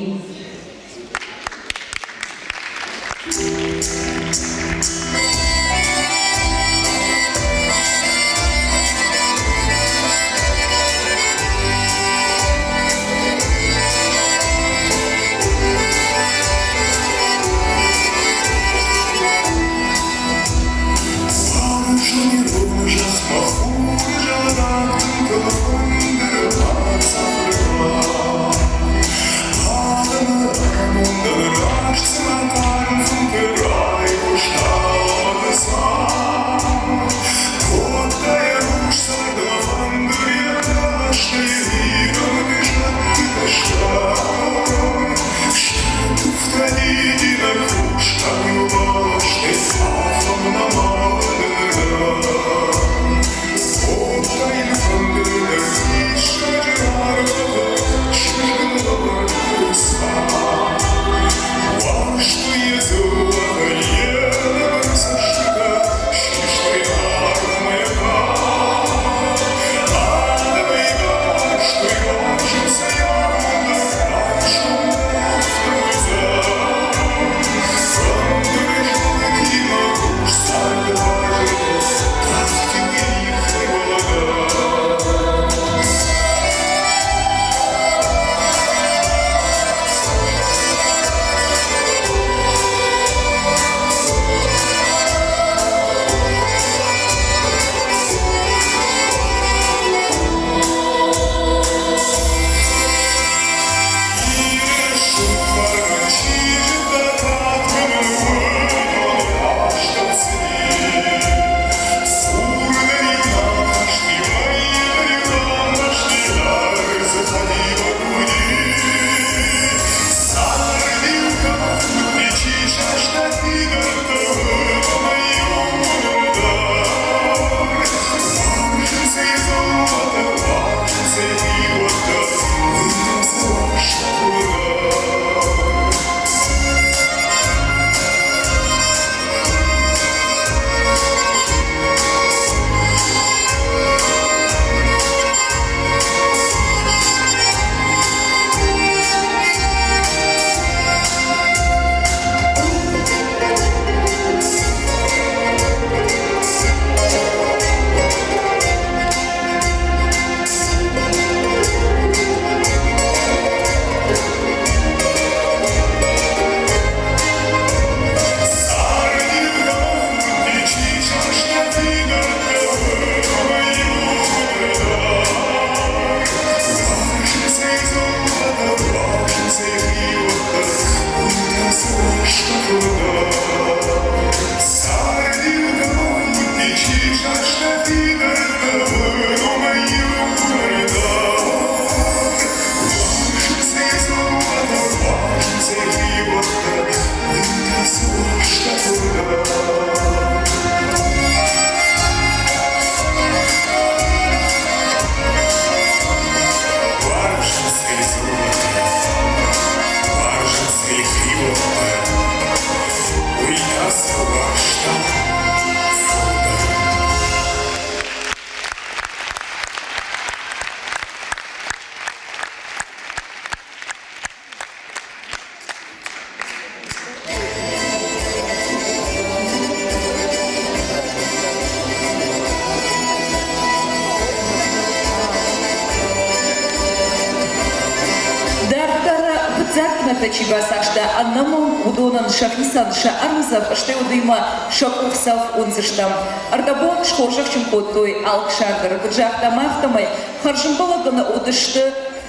Дарддӕр фыццаг бынӕттӕ чи бацахста, ӕнӕмӕнг уыдонӕн сӕхицӕн сӕ ӕрмдзӕф, стӕй уыдоимӕ сӕ къухдзӕф уындзыстӕм. Ӕрдӕбон схорзӕхджын кодтой Алыксандры. Куыд загътам, афтӕмӕй хӕрзӕмбӕлӕгӕн уыдысты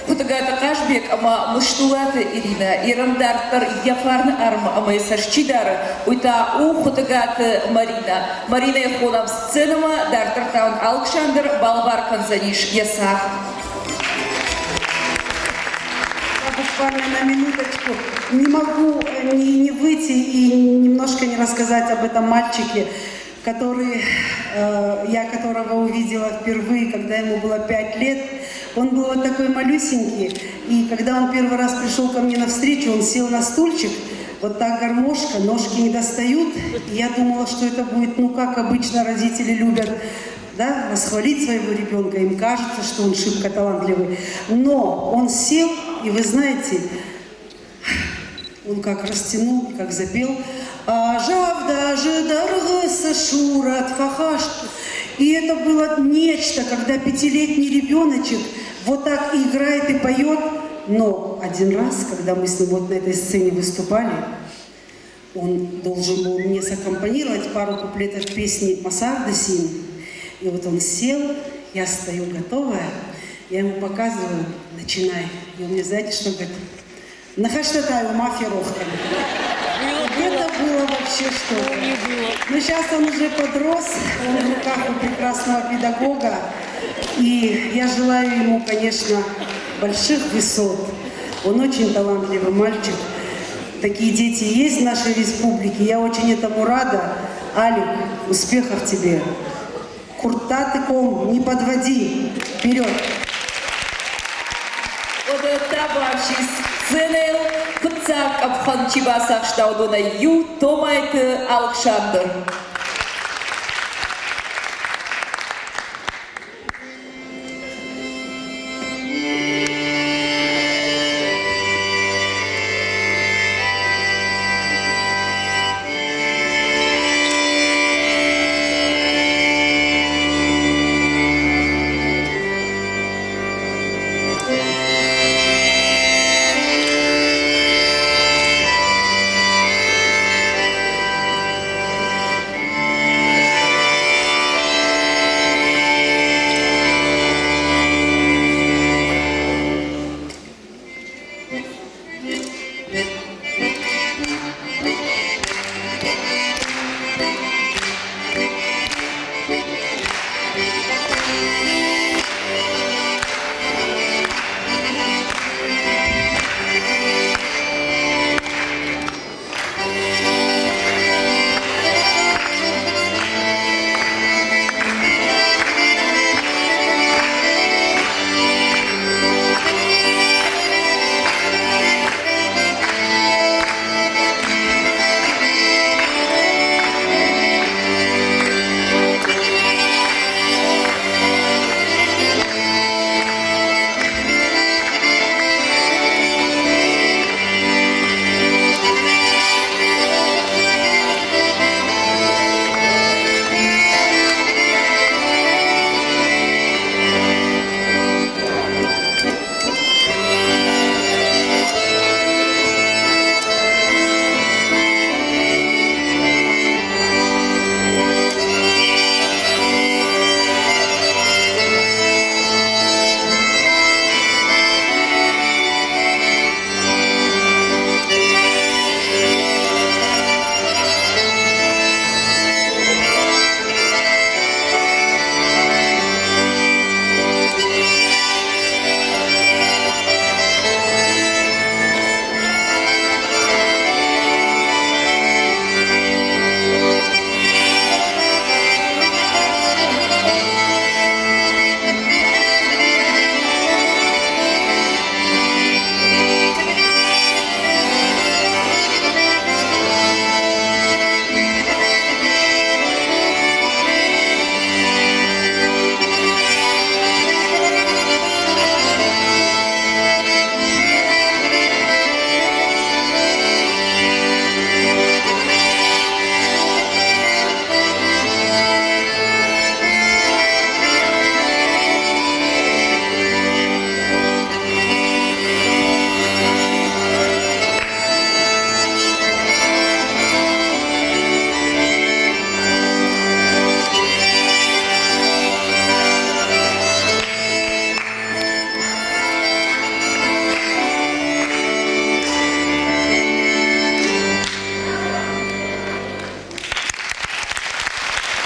Хуытыгаты Хъазбег ӕмӕ Мыстулаты Иринӕ. Ирӕн дарддӕр йӕ фарны арм ӕмӕ йӕ цӕст чи дары, уый та у Хуытыгаты Маринӕ. Маринӕйы хонӕм сценӕмӕ, дарддӕр та уын Алыксандр балӕвар кӕндзӕнис йӕ цагъд. буквально на минуточку не могу не выйти и немножко не рассказать об этом мальчике, который, я которого увидела впервые, когда ему было 5 лет. Он был вот такой малюсенький, и когда он первый раз пришел ко мне на встречу, он сел на стульчик, вот так гармошка, ножки не достают. И я думала, что это будет, ну, как обычно родители любят, да, расхвалить своего ребенка, им кажется, что он шибко талантливый. Но он сел, и вы знаете, он как растянул, как запел. Ӕз авд азы дӕргъы цы сурӕт фӕхастон. И это было нечто, когда пятилетний ребеночек вот так играет и поет. Но один раз, когда мы с ним вот на этой сцене выступали, он должен был мне саккомпанировать пару куплетов песни «Мӕ царды цин». И вот он сел, я стою готовая, я ему показываю, начинай. И он мне, знаете, что говорит? Ныхӕстӕ та-иу ма ферох кӕн. Это было вообще что-то. Но сейчас он уже подрос, он в руках у прекрасного педагога. И я желаю ему, конечно, больших высот. Он очень талантливый мальчик. Такие дети есть в нашей республике. Я очень этому рада. Алик, успехов тебе. Курттаты ком, не подводи. Вперед! Уӕдӕ табуафси сценӕйыл фыццаг къӕпхӕн чи бацахста, уыдонӕй иу Томайты Алыксандр.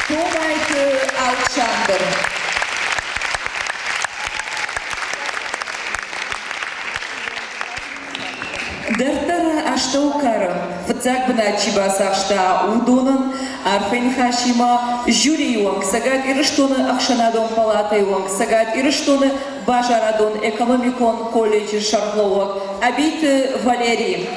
Томайты Алыксандр. астӕукары фыццаг бынат чи бацахста, уыдонӕн арфӕйы ныхасимӕ жюрийы уӕнг, Цӕгат Ирыстоны ӕхсӕнадон палатӕйы уӕнг, Цӕгат Ирыстоны базарадон-экономикон колледжы сӕргълӕууӕг Ӕбиты Валери.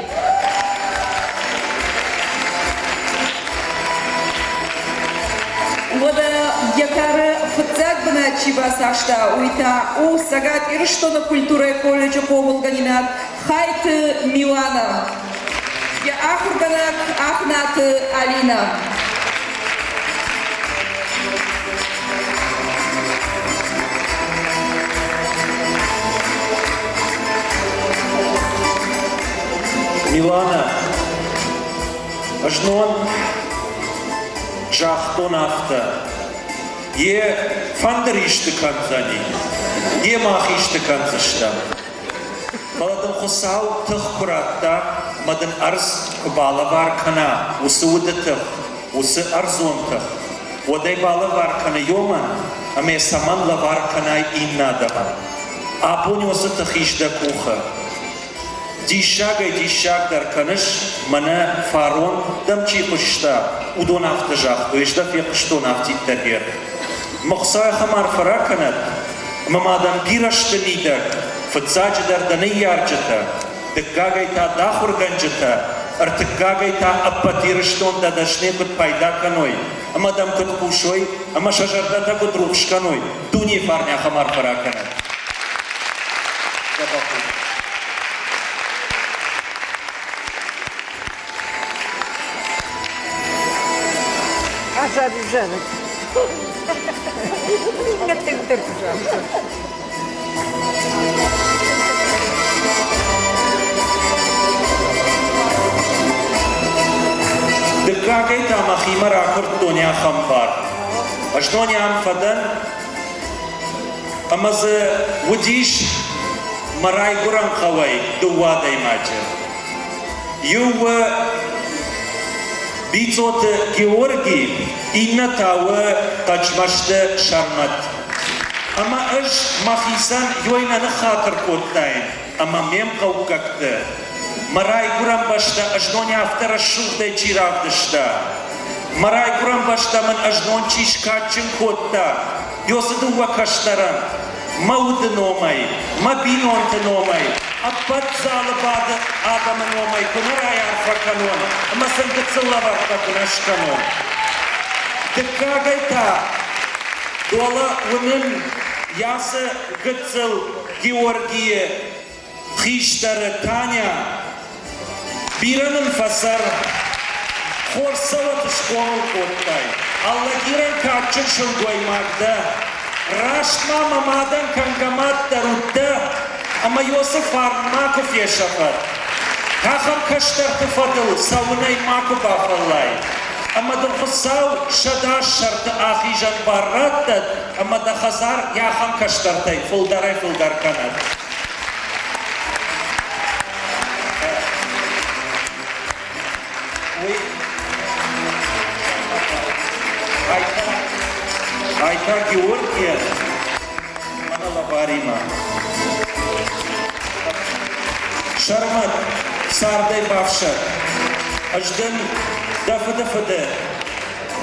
Уӕдӕ йӕ кары фыццаг бынат чи бацахста, уый та у Цӕгат Ирыстоны культурӕйы колледжы хъомылгӕнинаг Хайты Милана. Йӕ ахуыргӕнӕг Ахнаты Алинӕ. Милана, знон загътон афтӕ, йе фӕндыр исты кӕндзӕни, йе мах исты кӕндзыстӕм. Фӕлӕ дын Хуыцау тых куы радта ӕмӕ дын ӕрдз куы балӕвар кӕна уыцы уды тых, уыцы ӕрдзон тых, уӕд ӕй балӕвар кӕны ёмӕн, ӕмӕ цӕмӕн лӕвар кӕнай иннӕ адӕмӕн? Абон уыцы тых ис дӕ къухы. Диссагӕй диссагдӕр кӕныс, мӕнӕ фарон дӕм чи хъуыста, уыдон афтӕ загътой, ӕз дӕ фехъуыстон афтиддӕр гъер. Мыхца ахӕм арфӕ ракӕнӕд, ӕмӕ ма дӕм бирӕ сты мидӕг, фыццаджыдӕр дӕ ныййарджытӕ, дыккагӕй та дӕ ахуыргӕнджытӕ, ӕртыккагӕй та ӕппӕт Ирыстон дӕ дӕсныйы куыд пайда кӕной ӕмӕ дӕм куыд хъусой ӕмӕ сӕ зӕрдӕтӕ куыд рухс кӕной, дунейы фарн ахӕм арфӕ ракӕнӕд. Азаризӕнӕг. Дыккагӕй та мӕхимӕ ракуырдтон ахӕм бар. Знон ам фӕдӕн, ӕмӕ дзы уыдис мӕ райгуырӕн хъӕуӕй дыууӕ адӕймаджы. Иу у Бицъоты Георги, иннӕ та у Хъӕцмӕзты Сӕрмӕт. Ӕмӕ ӕз мӕхицӕн ёй нӕ ныххатыр кодтаин, ӕмӕ ме мхъӕуккӕгты, мӕ райгуырӕн бӕстӕ ӕзнон афтӕ рӕсугъдӕй чи равдыста, мӕ райгуырӕн бӕстӕ мын ӕзнон чи скадджын кодта, ёцы дыууӕ кӕстӕрӕн, мӕ уды номӕй, мӕ бинонты номӕй, ӕппӕт залы бады адӕмы номӕй куы нӕ райарфӕ кӕнон ӕмӕ сын гыццыл лӕвӕрттӕ куы нӕ скӕнон. Дыккагӕй та Дола уынын Ясы гыццыл Георгийы хистӕры Таня. Бирӕ нын фӕцӕр, хорз цӕуӕт схъомыл кодтай. Алагирӕн кадджын сылгоймаг дӕ. Раст ма мӕ мадӕн кӕнгӕ мад дӕр уыдтӕ, ӕмӕ Иосиф фарн макуы фесӕфӕд. Ахӕм кӕстӕрты фӕдыл цӕуынӕй макуы бафӕллай. Ӕмӕ дын Хуыцау 100 сӕрты ахизӕн бар раттӕд, ӕмӕ дӕ хӕдзар йӕ ахӕм кӕстӕртӕй фылдӕрӕй-фылдӕр кӕнӕд. Уый Айта Георгийӕн мӕнӕ лӕваримӕ. Сӕрмӕт, цардӕй бафсӕд. Ӕз дын дӕ фыды фыды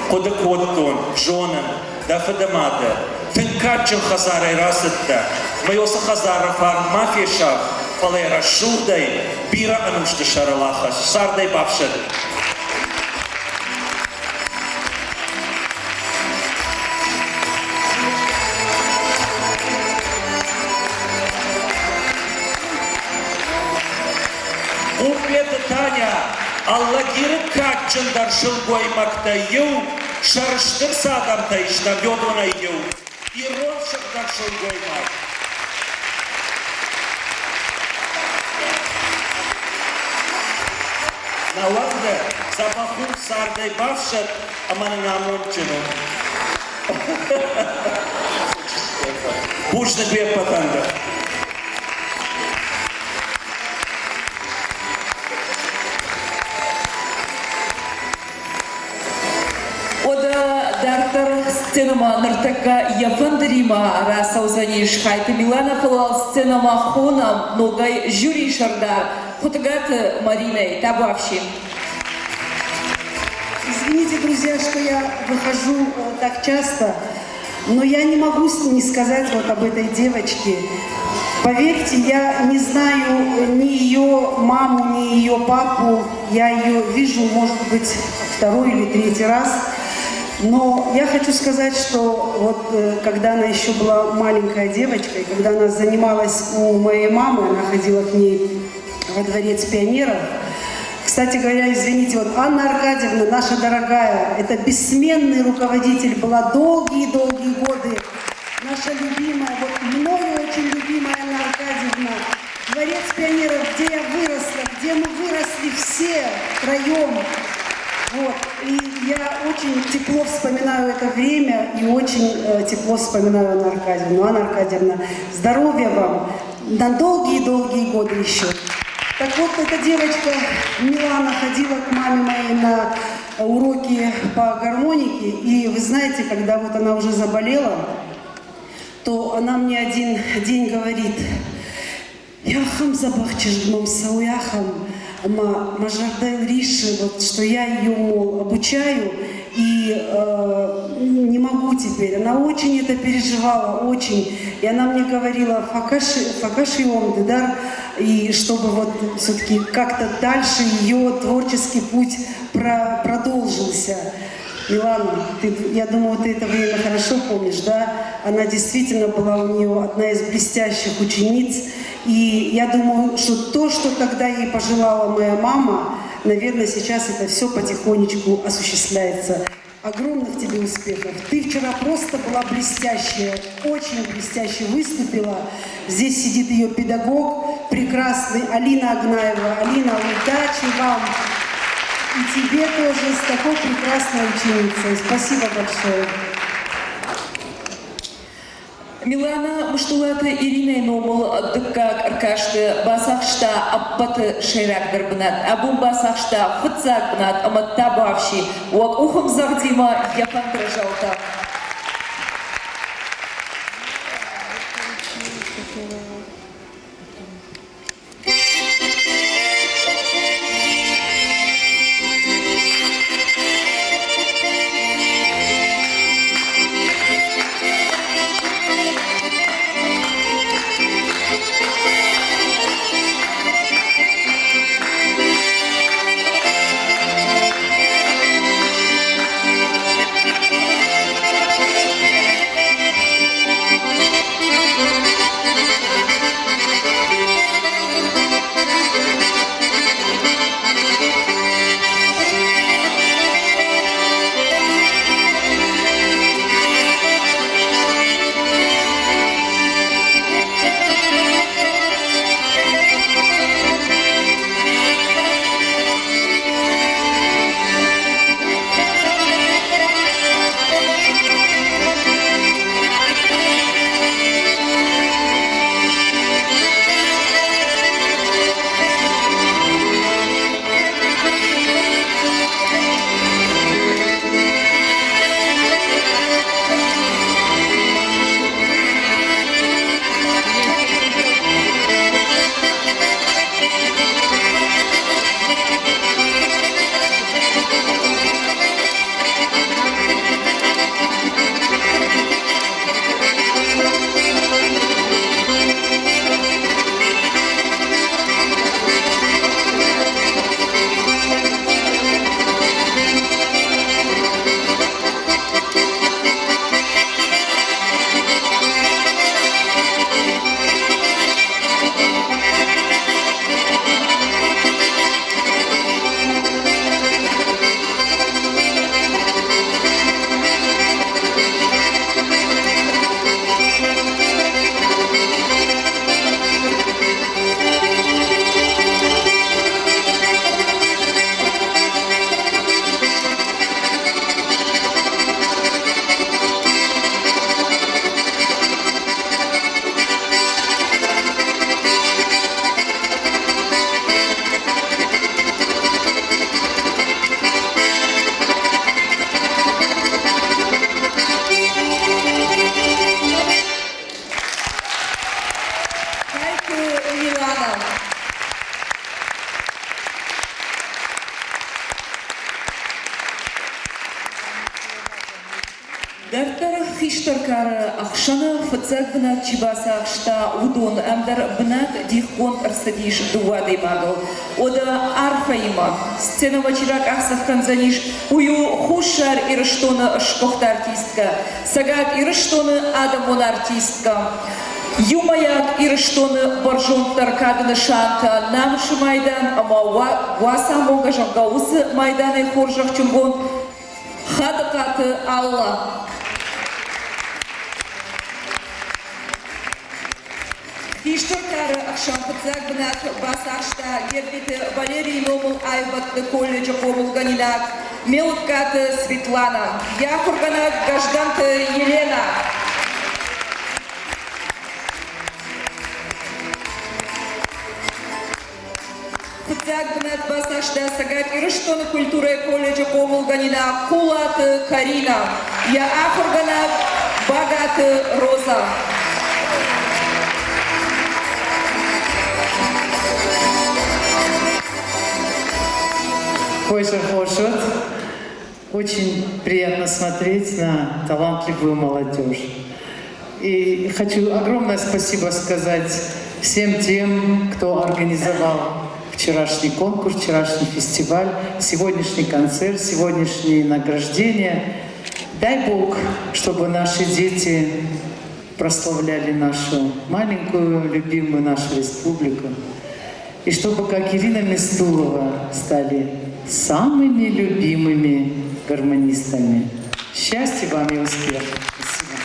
хъуыды кодтон, зонын, дӕ фыды мады. Тынг кадджын хӕдзарӕй рацыдтӕ, мӕ уыцы хӕдзары фарн ма фесаф, фӕлӕ рӕсугъдӕй бирӕ ӕнусты сӕрыл ахӕсс, цардӕй бафсӕд. Хъуппеты Таня Алагиры кадджындӕр сылгоймӕгтӕй иу, сӕрыстыр цы адӕмтӕй стӕм, уыдонӕй иу, ирон сыгъдӕг сылгоймаг. Науӕд дзӕбӕх у цардӕй бафсӕд ӕмӕ нын амондджын у. Бузныг уе ппӕтӕн дӕр. Уӕдӕ дарддӕр сценӕмӕ ныртӕккӕ йӕ фӕндыримӕ рацӕудзӕнис Хайты Миланӕ, фӕлӕ сценӕмӕ хонӕм ногӕй жюрийы сӕрдар. Хуытыгаты Маринӕйы. Табуафси. Извините, друзья, что я выхожу так часто, но я не могу не сказать вот об этой девочке. Поверьте, я не знаю ни ее маму, ни ее папу. Я ее вижу, может быть, второй или третий раз. Но я хочу сказать, что вот когда она еще была маленькая девочкой, когда она занималась у моей мамы, она ходила к ней во дворец пионеров. Кстати говоря, извините, вот Анна Аркадьевна, наша дорогая, это бессменный руководитель была долгие-долгие годы. Наша любимая, вот мною очень любимая Анна Аркадьевна, дворец пионеров, где я выросла, где мы выросли все втроем. Вот. И я очень тепло вспоминаю это время и очень тепло вспоминаю Анну Аркадьевну. Анна Аркадьевна, здоровья вам на долгие-долгие годы еще. Так вот, эта девочка Милана ходила к маме моей на уроки по гармонике, и вы знаете, когда вот она уже заболела, то она мне один день говорит: «Ахӕм дзӕбӕх чызг мӕм цӕуы, ахӕм, ӕмӕ мӕ зӕрдӕ риссы, вот, что я ее, мол, обучаю, и не могу теперь». Она очень это переживала, очень. И она мне говорила: «Фӕкӕс ӕм ды дӕр, и чтобы вот все-таки как-то дальше ее творческий путь продолжился». Милана, ты, я думаю, ты это время хорошо помнишь, да? Она действительно была у нее одна из блестящих учениц. И я думаю, что то, что тогда ей пожелала моя мама, наверное, сейчас это все потихонечку осуществляется. Огромных тебе успехов. Ты вчера просто была блестящая, очень блестяще выступила. Здесь сидит ее педагог, прекрасный Алина Агнаева. Алина, удачи вам! И тебе тоже с такой прекрасной ученицей. Спасибо большое. Милана Мыстулаты Иринӕйы номыл дыккаг ӕркасты бацахста ӕппӕты сӕйрагдӕр бынат. Абон бацахста фыццаг бынат ӕмӕ табуафси, уӕ къухӕмдзӕгъдимӕ йӕ фӕндыры зӕлтӕ. Дарддӕр хистӕр кары ӕхсӕны фыццаг бынат чи бацахста, уыдон ӕндӕр бынат дихгонд ӕрцыдис дыууӕ адӕймагыл. Уӕдӕ арфӕимӕ сценӕмӕ чи ракъахдзӕф кӕндзӕнис, уый у Хуссар Ирыстоны сгуыхт артисткӕ, Цӕгат Ирыстоны адӕмон артисткӕ, Иумӕйаг Ирыстоны бӕрзонддӕр кады нысантӕ Намысы майдан ӕмӕ Уацамонгӕ, зӕгъгӕ, уыцы майданӕй хорзӕхджынгонд Хадыхъаты Алла. Хистӕр кары ӕхсӕн фыццаг бынат бацахста Гергиты Валерийы номыл аивӕдты колледжы хъомылгӕнинаг Мелыккаты Светлана, йӕ ахуыргӕнӕг Гӕздӕнты Елена. Фыццаг бынат бацахста Цӕгат Ирыстоны культурӕйы колледжы хъомылгӕнинаг Хъулаты Каринӕ, йӕ ахуыргӕнӕг Багаты Роза. Койша Хошот. Очень приятно смотреть на талантливую молодежь. И хочу огромное спасибо сказать всем тем, кто организовал вчерашний конкурс, вчерашний фестиваль, сегодняшний концерт, сегодняшние награждения. Дай Бог, чтобы наши дети прославляли нашу маленькую, любимую нашу республику. И чтобы, как Ирина Мистулова, стали самыми любимыми гармонистами. Счастья вам и успехов! Спасибо.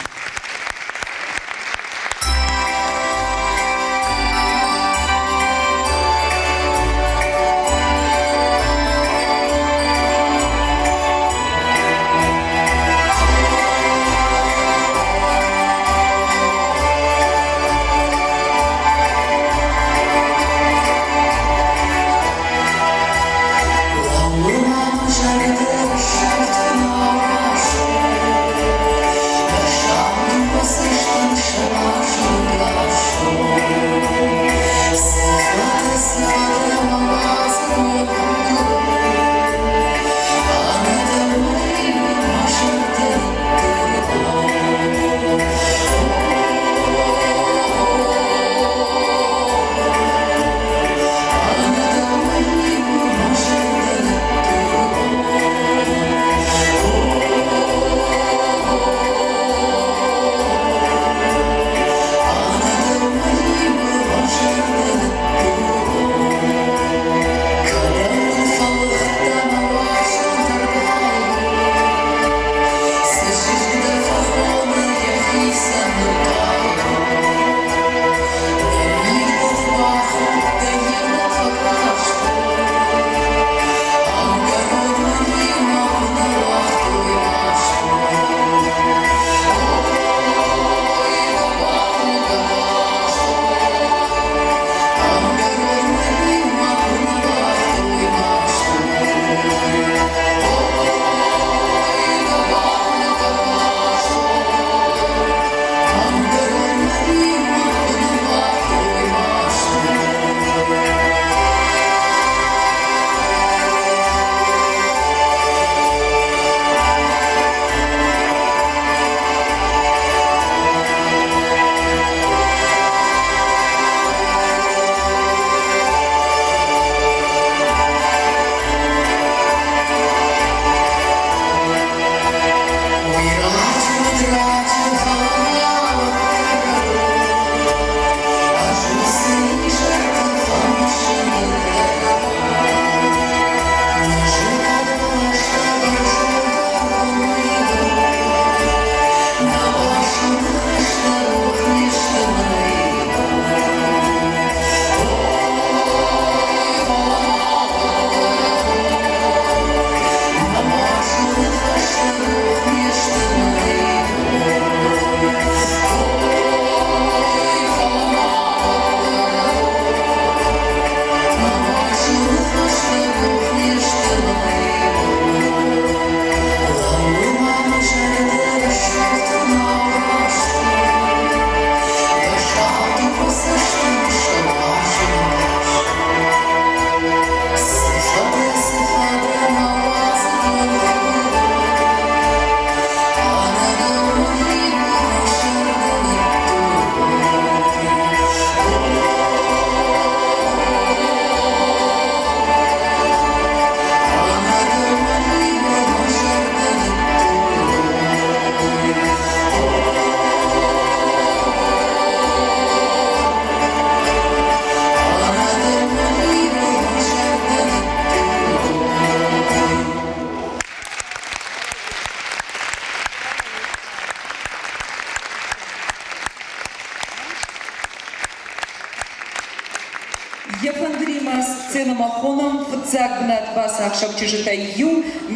Йӕ фӕндыримӕ сценӕмӕ хонӕм фыццаг бынат бацахсӕг чызджытӕй иу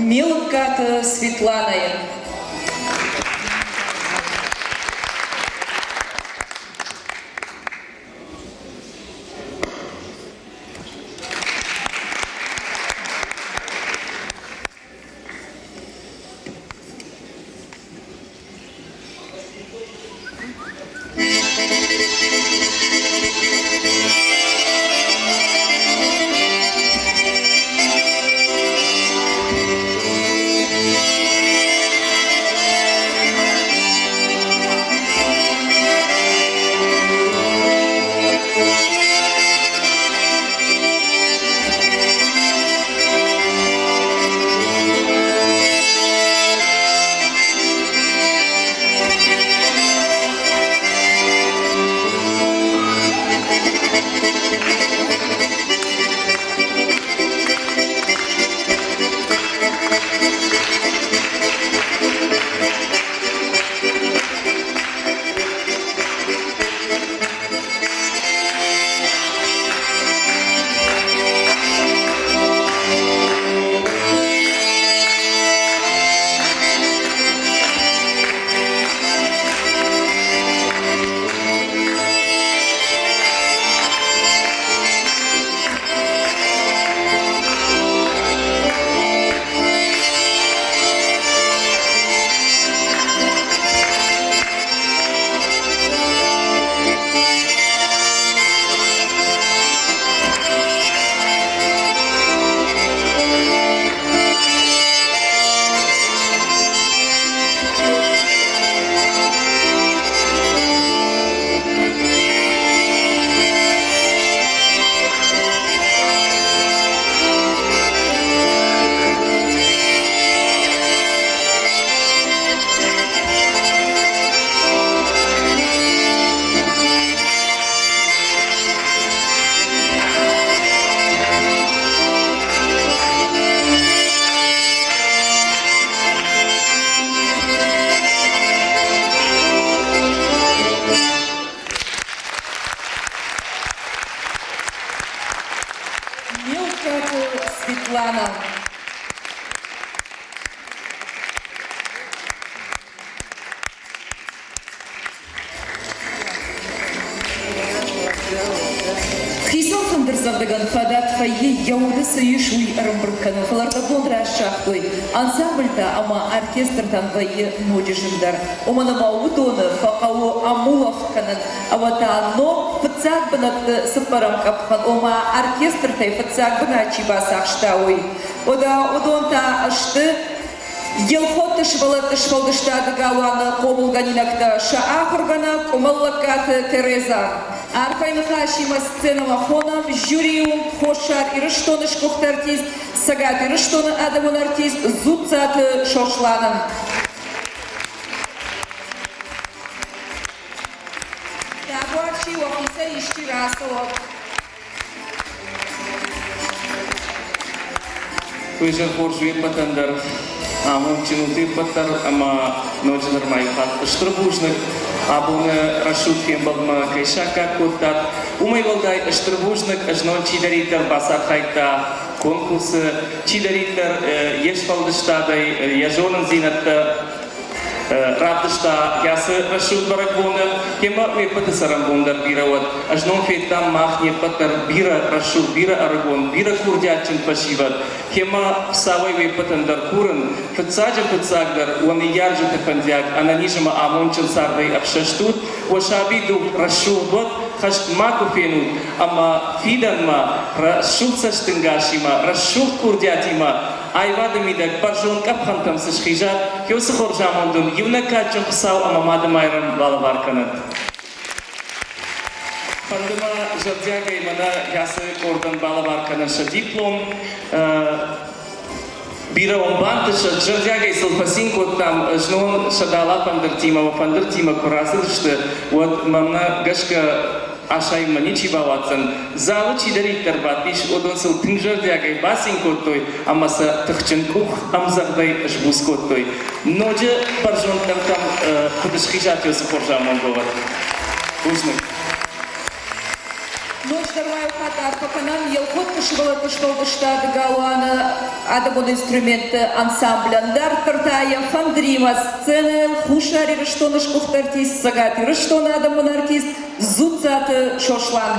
Мелыккаты Светланӕйы. Мелкаты Светлана. Хицӕн фӕндырдзӕгъдӕгӕн фадат вӕййы йӕ уды цы ис, уый ӕрӕмбырд кӕнын, фӕлӕ ӕрдӕбон раст загътой, ансамблтӕ ӕмӕ оркестртӕн вӕййы ноджы зындӕр, уымӕн ӕмӕ уыдоны фӕхъӕуы ӕмулӕфт кӕнын ӕмӕ та ног фыццаг бынӕтты цыппӕрӕм къӕпхӕн, ома оркестртӕй фыццаг бынат чи бацахста, уый. Уӕдӕ уыдон та сты Елхотты сывӕллӕтты сфӕлдыстады галуаны хъомылгӕнинӕгтӕ сӕ ахуыргӕнӕг Къуымӕллӕгкаты Тереза. Арфӕйы ныхасимӕ сценӕмӕ хонӕм жюрийы уынг Хуссар Ирыстоны сгуыхт артист, Цӕгат Ирыстоны адӕмон артист Дзуццаты Сосланы. Табуафси, уӕхицӕй исчи рацӕуӕд. Уый хорз уе ппӕтӕн дӕр, амондджын ут уе ппӕт дӕр ӕмӕ ноджыдӕр ма иу хатт стыр бузныг, абоны рӕсугъд фембӕлдмӕ кӕй саккаг кодтат. Уымӕй уӕлдай стыр бузныг, знон чидӕриддӕр бацархайдта конкурсы, чидӕриддӕр йе сфӕлдыстадӕй йӕ зонындзинӕдтӕ равдыста кӕцы рӕсугъд бӕрӕгбоны, темӕ уе ппӕты цӕрӕнбон дӕр бирӕ уӕд. Ӕз ном федтам мах не ппӕт дӕр бирӕ рӕсугъд, бирӕ ӕрыгон, бирӕ курдиатджын фӕсивӕд. Темӕ Хуыцауӕй уе ппӕтӕн дӕр курын, фыццаджы-фыццагдӕр уӕ ныййарджыты фӕндиаг ӕнӕниз ӕмӕ амондджын цардӕй ӕфсӕст ут, уӕ сабидуг рӕсугъд уӕд, хӕст макуы фенут ӕмӕ фидӕнмӕ рӕсугъд цӕстынгасимӕ, рӕсугъд курдиатимӕ Аивады мидӕг бӕрзонд къӕпхӕнтӕм цы схизат, уыцы хорз амонд уын иунӕг кадджын Хуыцау ӕмӕ Мады Майрӕм балӕвар кӕнӕд. Фӕнды мӕ зӕрдиагӕй мӕнӕ ацы къордӕн балӕвар кӕнын сӕ диплом. Бирӕ уын бантысӕд, зӕрдиагӕй сыл фӕцин кодтам, знон сӕ дала фӕндыртимӕ ӕмӕ фӕндыртимӕ куы рацыдысты, уӕд мӕнмӕ гӕсгӕ асайынмӕ ничи бауадздзӕн. Залы чидӕриддӕр бадтис, уыдон сыл тынг зӕрдиагӕй бацин кодтой ӕмӕ сӕ тыхджын къух ӕмдзӕгъдӕй сбуц кодтой. Ноджы бӕрзонддӕртӕм куыд схизат, уыцы хорз амонд уӕд. Бузныг. Ноджыдӕр ма иу хатт арфӕ кӕнӕм Елхотты сывӕллӕтты сфӕлдыстады галуаны адӕмон инструментты ансамблӕн. Дарддӕр та йӕ фӕндыримӕ сценӕйыл Хуссар Ирыстоны сгуыхт артист, Цӕгат Ирыстоны адӕмон артист Дзуццаты Сослан.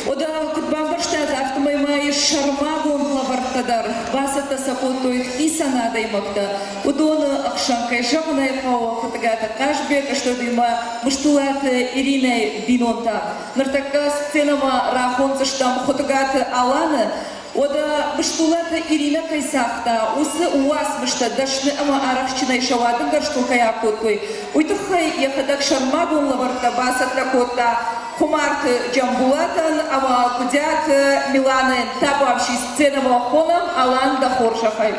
Уӕдӕ куыд бамбӕрстат, афтӕмӕй ма ис сӕрмагонд лӕвӕрттӕ дӕр. Бацӕттӕ сӕ кодтой хицӕн адӕймӕгтӕ. Уыдоны ӕхсӕн, кӕй зӕгъын ӕй хъӕуы, Хытыгаты Хъазбег, стӕй Мыстулаты Иринӕйы бинонтӕ. Ныртӕккӕ сценӕмӕ рахондзыстӕм Хуытыгаты Аланы. Уӕдӕ Мыстулаты Иринӕ кӕй цагъта, уыцы уацмыстӕ дӕсны ӕмӕ арӕхстджынӕй сӕ уадынгӕрзтыл кӕй акодтой, уый тыххӕй йӕхӕдӕг сӕрмагонд лӕвӕрттӕ бацӕттӕ кодта Хуымарты Джамбулатӕн ӕмӕ Гуыдиаты Миланӕн. Табуафси сценӕмӕ хонӕм Алан дӕ хорзӕхӕй.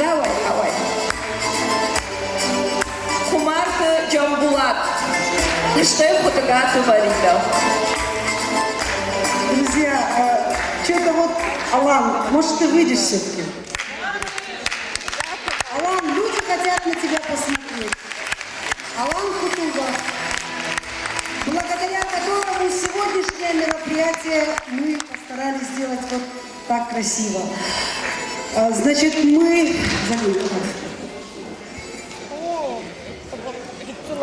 Рауай, рауай. Хуымарты Джамбулат, стӕй Хуытыгаты Маринӕ. Друзья, что-то вот, Алан, может, ты выйдешь все-таки? Алан, люди хотят на тебя посмотреть. Алан Кутугов, благодаря которому сегодняшнее мероприятие мы постарались сделать вот так красиво. Значит, мы... Забыл, пожалуйста.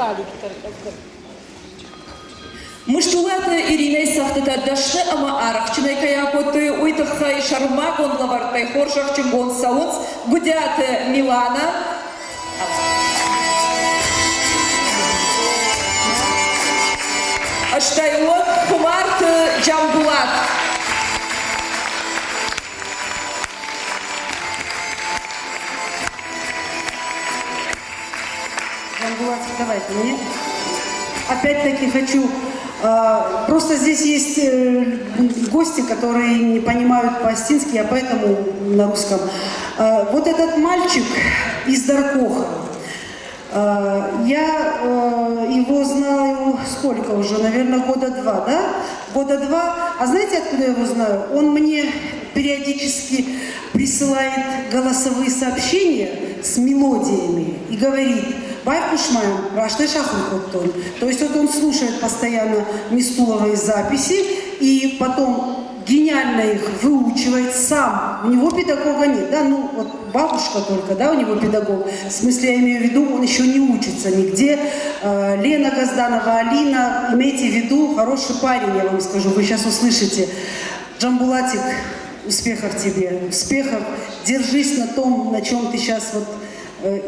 Славик дӕр ӕз Мыстулаты Иринӕйы цӕгъдтытӕ дӕсны ӕмӕ арӕхстджынӕй кӕй акодтой, уый тыххӕй сӕрмагонд лӕвӕрттӕй хорзӕхджынгонд цӕуынц Гуыдиаты Миланӕ, стӕй уӕд Куымарты Джамбулат. Джамбулат, давай ко мне. Опять-таки хочу Просто здесь есть гости, которые не понимают по-остински, я поэтому на русском. Вот этот мальчик из Даркоха, я его знаю сколько уже, наверное, года два, да? Года два. А знаете, откуда я его знаю? Он мне периодически присылает голосовые сообщения с мелодиями и говорит, Байхъус-ма, раст ӕй сахур кодтон. То есть вот он слушает постоянно Мистуловые записи и потом гениально их выучивает сам. У него педагога нет, да, ну вот бабушка только, да, у него педагог. В смысле, я имею в виду, он еще не учится нигде. Лена Газданова, Алина, имейте в виду, хороший парень, я вам скажу, вы сейчас услышите. Джамбулатик, успехов тебе, успехов. Держись на том, на чем ты сейчас вот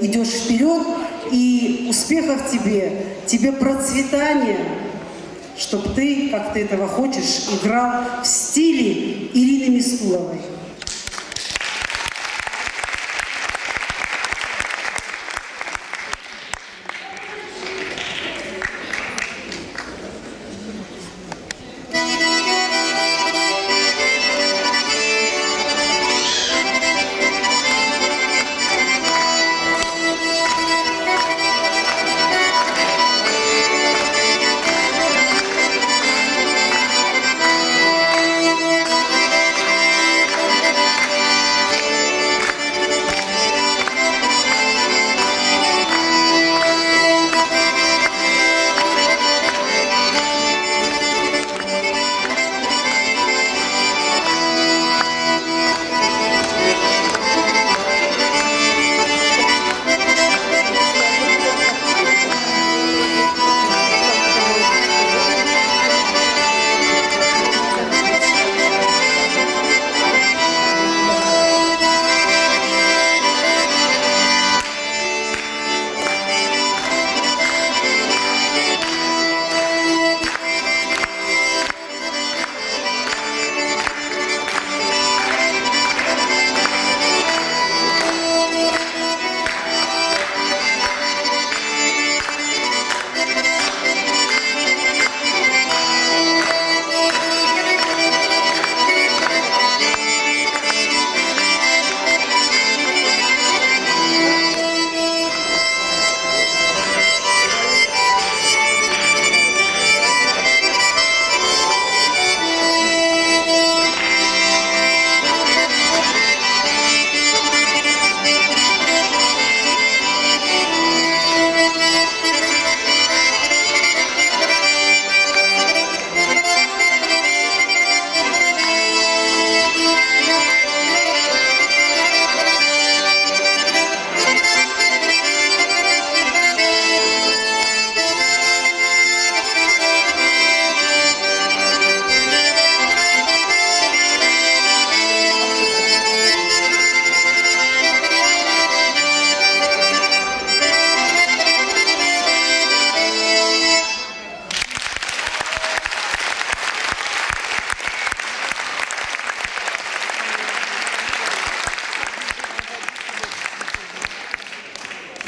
идешь вперед. И успехов тебе, тебе процветания, чтобы ты, как ты этого хочешь, играл в стиле Ирины Мистуловой.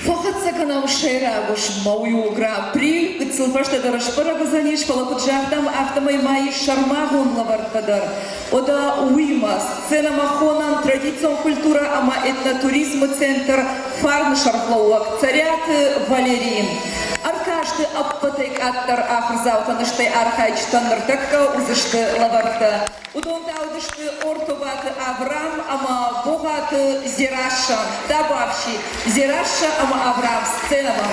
Фӕхӕццӕ кӕнӕм сӕйраг уысммӕ, уый у Гран-при. Гыццыл фӕстӕдӕр сбӕрӕг уыдзӕнис, фӕлӕ куыд загътам, афтӕмӕй ма ис сӕрмагонд лӕвӕрттӕ дӕр. Ода уыимӕ сценӕмӕ хонӕм традицион культурӕ ӕмӕ этнотуризмы центр «Фарны» сӕргълӕууӕг Цӕриаты Валерийы. Ӕркасты ӕппӕтӕй къаддӕр ахуырдзаутӕн стӕй архайджытӕн ныртӕккӕ уыдзысты лӕвӕрттӕ. Уыдон та уыдысты Ортоваты Аврам ӕмӕ Богъаты Дзерассӕ. Табуафси, Дзерассӕ ӕмӕ Аврам сценӕмӕ.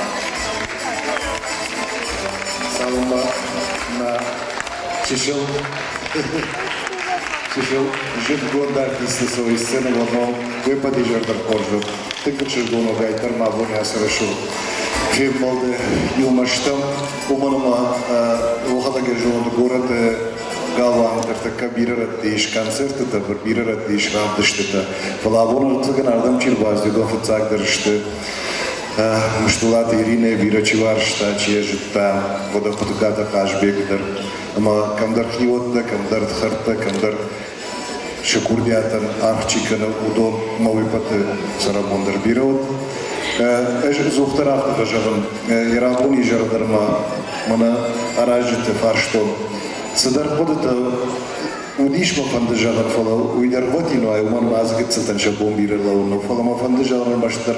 Цалынмӕ мӕ чысыл чысыл зындгонд артисты цой сценӕмӕ уе ппӕт изӕр дӕр хорз уыд. Тынг ӕхсызгон уӕгай дӕр ма абон ацы рӕсугъд. Фембӕлды иумӕ стӕм, уымӕн ӕмӕ уӕхӕдӕг зонд горӕты галуан ныртӕккӕ бирӕ рӕтты ис концертытӕ, бирӕ рӕтты ис равдыстытӕ. Фӕлӕ абон ӕртыккӕгӕн ардӕм чи рбацыд, уыдон фыццагдӕр сты Мыстулаты Иринӕйы бирӕ чи уарзта, чи йӕ зыдта, уӕдӕ Хуытыгаты Хъазбег дӕр. Ӕмӕ кӕмдӕр хиуӕттӕ, кӕмдӕр хӕрдтӕ, кӕмдӕр сӕ курдиатӕн аргъ чи кӕны, уыдон мӕ уый пӕтты цӕрӕнбон дӕр бирӕ уыд. Ӕз ӕдзухдӕр афтӕ фӕзӕгъын, йӕ рагон изӕр дӕр ма мӕнӕ аразджыты фарстон. Цыдӕр хъуыдытӕ уыдис мӕ фӕнды зӕгъын, фӕлӕ уый дӕр вӕтин уай, уымӕн ӕмӕ ацы гыццылтӕн сӕ бон бирӕ лӕууын нӕу, фӕлӕ мӕ фӕнды зӕгъын ӕрмӕстдӕр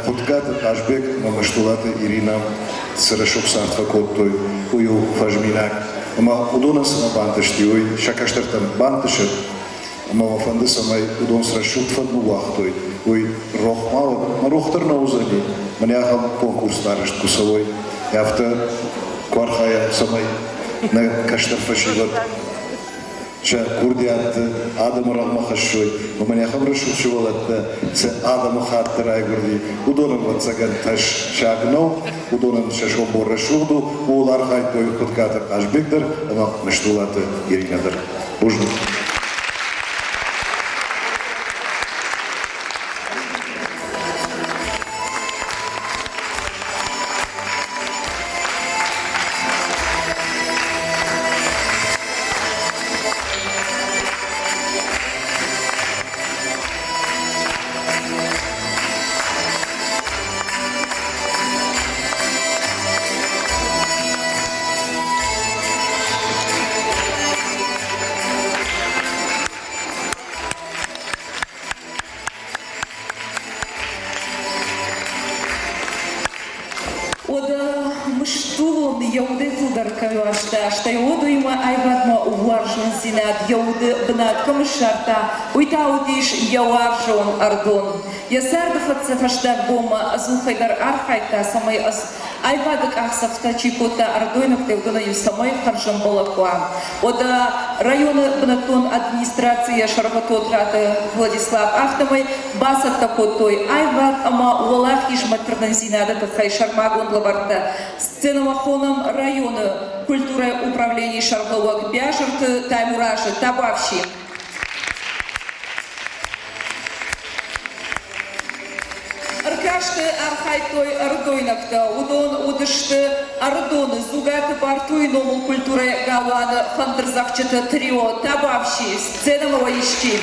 Хуытгаты Хъазбег ӕмӕ Мыстулаты Иринӕ цы рӕсугъд цард фӕкодтой, уый у фӕзминаг. Ӕмӕ уыдонӕн цы нӕ бантысти, уый сӕ кӕстӕртӕн бантысӕд. Ӕмӕ мӕ фӕнды, цӕмӕй уыдон цы рӕсугъд фӕд ныууагътой, уый рох ма уӕд. Мӕ рох дӕр нӕ уыдзӕни, мӕнӕ ахӕм конкурстӕ арӕзт куы цӕуой, афтӕ куы архайӕм, цӕмӕй нӕ кӕстӕр фӕсивӕд сӕ курдиатты адӕмы рӕгъмӕ хӕссой, уымӕн ахӕм рӕсугъд сывӕллӕттӕ цы адӕмыхатты райгуырди, уыдонӕн, ӕвӕццӕгӕн, тӕссаг нӕу, уыдонӕн сӕ сомбон рӕсугъд у, ууыл архайдтой Хуытгаты Хъазбег дӕр ӕмӕ Мыстулаты Иринӕ дӕр. Бузныг. Уӕдӕ Мыстулон йӕ удӕй фылдӕр кӕй уарзта, стӕй уӕдӕй-ма аивадмӕ уарзондзинад йӕ уды бынат кӕм ссардта, уый та уыдис йӕ уарзон ӕрдон. Йӕ царды фӕстаг бонмӕ ӕдзухӕй дӕр архайдта, цӕмӕй аивады къахдзӕфтӕ чи кодта ӕрдойнӕгтӕй, уыдонӕн-иу цӕмӕй хӕрзӕмбӕлӕг уа. Уӕдӕ районы бынӕттон администрацийы сӕргъы Тотраты Владислав афтӕмӕй бацӕттӕ кодтой аивад ӕмӕ уӕлахизмӕ тырнындзинады тыххӕй сӕрмагонд лӕвӕрттӕ. Сценӕмӕ хонӕм районы культурӕйы управленийы сӕргълӕууӕг Биазырты Таймуразы. Табуафси! Ӕркасты архайдтой ӕрыдойнӕгтӕ. Уыдон уыдысты Ӕрыдоны Дзугаты Бартуйы номыл культурӕйы галуаны фӕндырдзӕгъдджыты трио Табуафси, сценӕмӕ уӕ исчи?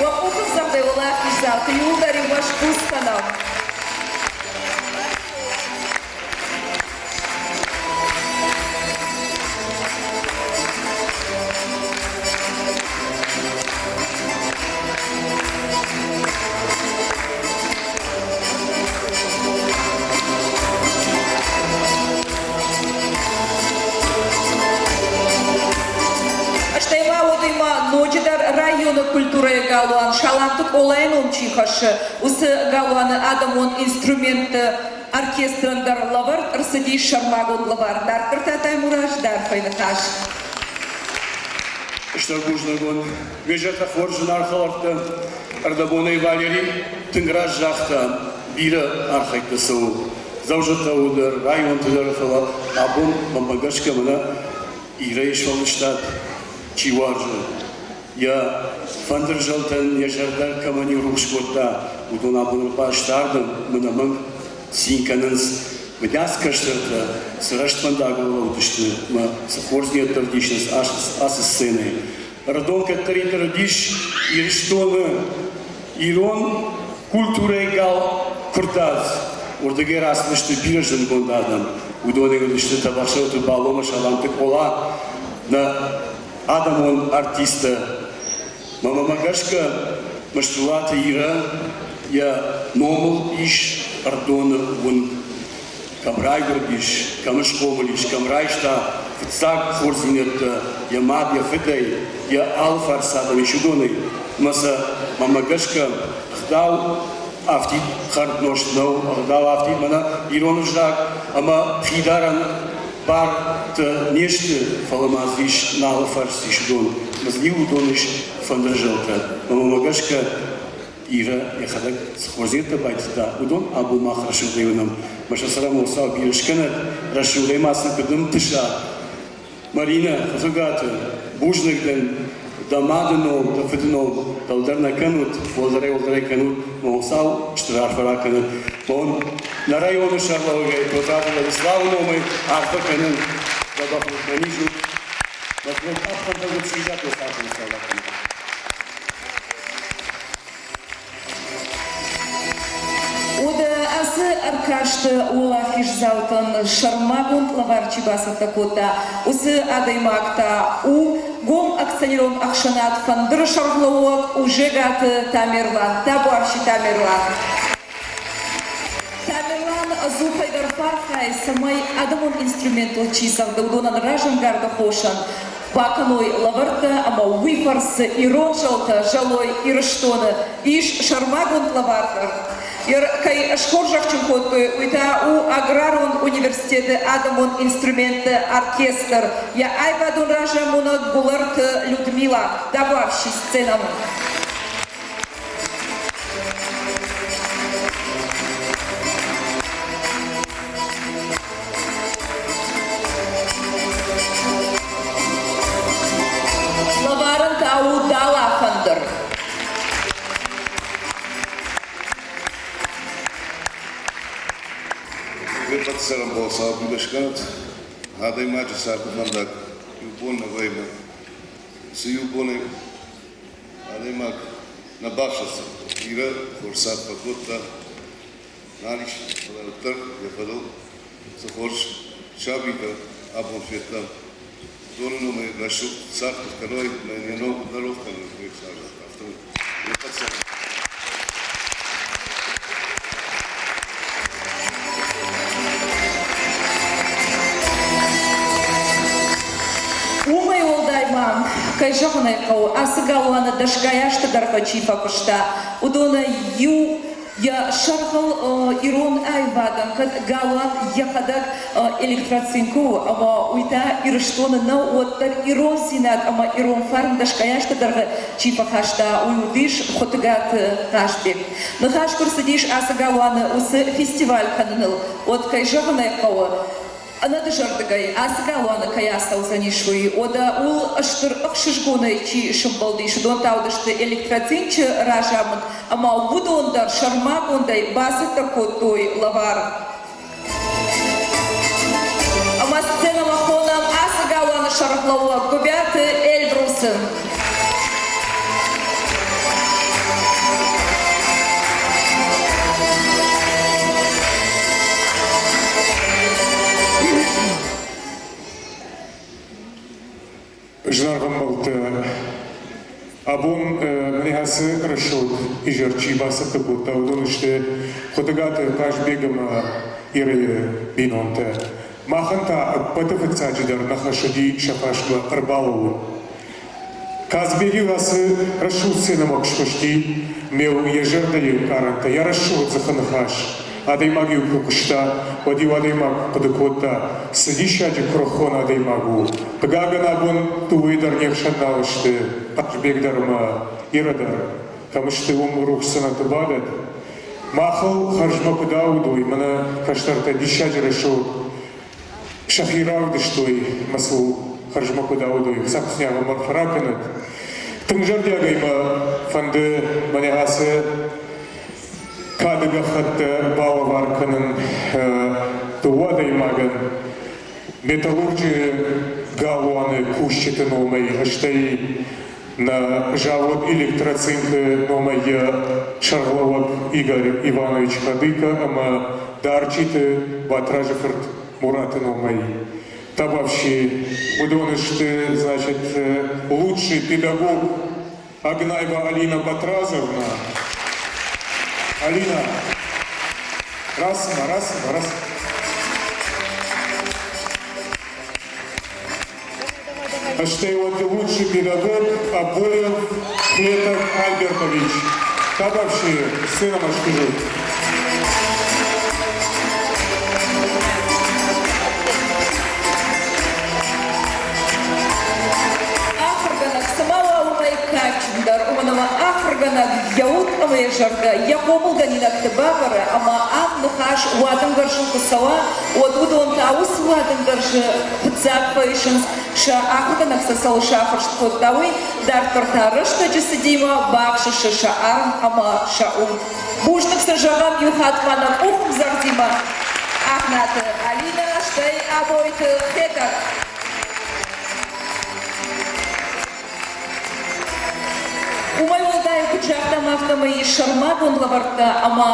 Уӕ къухы дзӕгъдӕй уӕлахиздзауты иууылдӕр иумӕ сбуц кӕнӕм. Стӕй ма уыдимӕ ноджыдӕр районы культурӕйы галуан Саламты Къолайы ном чи хӕссы, уыцы галуаны адӕмон инструментты Оркестрӕн дӕр лӕвӕрд ӕрцыдис сӕрмагонд лӕвар. Дарддӕр та Таймураз дӕр фӕныхас. Стыр бузныг уын. Уе зӕрдӕ хорз зынаргъ хӕлӕрттӕ. Ӕрдӕбонӕй Валери тынг раст загъта, бирӕ архӕйдтӕ цӕуы Дзӕуджыхъӕуы дӕр, районты дӕр, фӕлӕ абон мӕнмӕ гӕсгӕ мӕнӕ Ирӕйы сфӕлдыстад чи уарзы, Йӕ фӕндырзӕлтӕн йӕ зӕрдӕ кӕмӕн рухс кодта, уыдон абон ӕрбаста ардӕм, ӕнӕмӕнг цин кӕнынц. Мыдӕц кӕстӕртӕ цы рӕстфӕндагыл лӕуд сты ӕмӕ цы хорздзинӕдтӕ ӕвдисынц ацы сценӕйы. Ӕрыдон кӕддӕриддӕр уыдис Ирыстоны ирон культурӕйы гал куырдадз. Уырдыгӕй рацыдысты бирӕ зындгонд адӕм. Уыдонӕй уыдысты Тӕбӕхсӕуты Баломӕ Саламты Къола, нӕ адӕмон артисттӕ. Мӕнмӕ гӕсгӕ, Мыстулаты Ирӕ йӕ номыл ис Ӕрдоны уынг. Кӕм райгуырдис, кӕм схъомыл ис, кӕм райста фыццаг хорздзинӕдтӕ йӕ мад, йӕ фыдӕй, йӕ алыфарс адӕм ис, уыдонӕй. Ӕмӕ сӕ, мӕнмӕ гӕсгӕ, ӕгъдау афтид хӕрднозт нӕу, ӕгъдау афтид мӕнӕ ирон ӕвзаг ӕмӕ хидарӕн бартӕ не сты, фӕлӕ ма дзы ис налы фӕрц ис уыдон, ӕмӕ дзы иу уыдон ис фӕндырзӕлтӕ. Ӕмӕ уымӕ гӕсгӕ. Ирӕ йӕхӕдӕг цы хорздзинӕдтӕ байтыдта, уыдон абон мах рӕсугъдӕй уынӕм. Мӕ сӕ цӕрӕнбон бирӕ скӕнӕд, рӕсугъдӕй ма сын куыд ӕнтыса. Маринӕ, Хуыгаты, бузныг дын, дӕ мады ном, дӕ фыды ном дӕлдӕр нӕ кӕнут, уӕлдӕрӕй-уӕлдӕрӕй кӕнут, мӕ Хуыцау стыр арфӕ ракӕнӕд. Мӕ нӕ районы сӕргълӕууӕгӕй Тотраты Владиславы номӕй арфӕ кӕнын, дзӕбӕх ут, ӕнӕниз ут, мӕ фырт ӕфхӕрдӕн куыд схизат, уӕ царды Хуыцау ракӕнӕд. Уӕдӕ ацы ӕркасты уӕлахиздзаутӕн сӕрмагонд лӕвар чи бацӕттӕ кодта, уыцы адӕймаг та у гом акционерон ӕхсӕнад «Фӕндыр-ы» сӕргълӕууӕг Ужегаты Тамерлан. Табуафси, Тамерлан! Тамерлан ӕдзухӕй дӕр фӕархайы, цӕмӕй адӕмон инструментыл чи цӕгъды, уыдонӕн разӕнгарды хосӕн бакӕной лӕвӕрттӕ ӕмӕ уый фӕрцы ирон зӕлтӕ зӕлой Ирыстоны. Ис сӕрмагонд лӕвар дӕр. Кӕй схорзӕхджын кодтой, уый та у аграрон университеты адӕмон инструментты оркестр. Йӕ аивадон разамонӕг Гуылӕрты Людмила. Табуафси сценӕмӕ. Лӕварӕн та у дала фӕндыр. Уе ппӕт цӕрӕнбон сау скӕнут, адӕймаджы царды фӕндаг иу бон нӕ вӕййы. Цы иу бонӕй адӕймаг нӕ бафсӕддзӕн. Бирӕ хорз цард фӕкодта, нал ис, фӕлӕ уӕддӕр йӕ фӕдыл цы хорз сабитӕ абон федтам, уыдоны номӕй рӕсугъд цард куыд кӕной ӕмӕ йын йӕ ном куыд нӕ рох кӕной, уый цард, афтӕмӕй йе ппӕт цӕрӕнбон. Уымӕй уӕлдай ма, кӕй зӕгъын ӕй хъӕуы, ацы галуаны дӕсгай азты дӕргъы чи фӕкуыста, уыдонӕй иу йӕ сӕргъыл ирон аивадӕн кӕд галуан йӕхӕдӕг электроцинк у, ӕмӕ уый та Ирыстоны нӕу, уӕддӕр ирондзинад ӕмӕ ирон фарн дӕсгай азты дӕргъы чи фӕхаста, уый уыдис Хуытыгаты Хъазбег. Ныхас куы рцыдис ацы галуаны уыцы фестиваль кӕныныл, уӕд, кӕй зӕгъын ӕй хъӕуы, ӕнӕдызӕрдыгӕй ацы галуаны кӕй ацӕудзӕнис, уый. Уӕдӕ ууыл стыр ӕхсызгонӕй чи сӕмбӕлдис, уыдон та уыдысты электроцинчы разамынд ӕмӕ уыдон дӕр сӕрмагондӕй бацӕттӕ кодтой лӕвар. Ӕмӕ сценӕмӕ хонӕм ацы галуаны сӕргълӕууӕг Гуыбиаты Эльбрусы. Зынаргъ ӕмбӕлттӕ, абон мӕнӕ ацы рӕсугъд изӕр чи бацӕттӕ кодта, уыдон сты Хуытыгаты Хъазбег ӕмӕ Ирӕйы бинонтӕ. Махӕн та ӕппӕты фыццаджыдӕр нӕ хӕс уыди сӕ фарсмӕ ӕрбалӕууын. Казбег-иу ацы рӕсугъд сценӕмӕ куы схызти, ме-иу йӕ зӕрдӕйы ӕнкъарӕнтӕ, йӕ рӕсугъд дзыхы ныхас адӕймаг-иу куы хъуыста, уӕд-иу адӕймаг хъуыды кодта, цы диссаджы куырыхон адӕймаг у. Хъыгагӕн, абон дыууӕйы дӕр не хсӕн нал сты, Хъазбег дӕр ӕмӕ Ирӕ дӕр. Кӕм сты, уым рухс дзӕнӕты бадӕд. Махыл хӕрзмӕ куыд аудой, мӕнӕ кӕстӕртӕ диссаджы рӕсугъд сӕхи равдыстой мӕ сыл хӕрзмӕ куыд аудой, Хуыцау мӕ ракӕнӕд. Тынг зӕрдиагӕй мӕ фӕнды мӕнӕ ацы кады гӕххӕттӕ балӕвар кӕнын дыууӕ адӕймагӕн. Металлурджы галуаны кусджыты номӕй, стӕй нӕ завод «Электроцинк»-ы номӕй йӕ сӕргълӕууӕг Игорь Иванович Хадыко ӕмӕ Дарчиты Батразы фырт Мураты номӕй. Табавщи уыдон сты, значит, лучший педагог Агнаева Алина Батразовна. Алина, раз, раз, раз. Стӕй уӕд лучший педагог Абоев Хетӕг Альбертович. Табавщи сценӕмӕ схизут. Ахуыргӕнӕг цыма уа уымӕй кадджындӕр, уымӕн ӕмӕ ахуыргӕнӕг йӕ йӕ уд ӕмӕ йӕ зӕрдӕ йӕ хъомылгӕнинӕгты бавӕры ӕмӕ ам ныхас уадынгарзыл куы цӕуа, уӕд уыдон та уыцы уадынгарзы фыццаг фӕисынц, сӕ ахуыргӕнӕг сӕ цӕуыл сахуырст кодта, уый, дарддӕр та рӕстӕджы цыдимӕ бахсысы сӕ арм ӕмӕ сӕ уд. Бузныг сын зӕгъӕм иу хатт ма нӕ къухмдзӕгъдимӕ Агънаты Алинӕ, стӕй Абойты Хетӕг. Уымӕй уӕлдай, куыд загътам, афтӕмӕй сӕрмагонд лӕвӕрттӕ ӕмӕ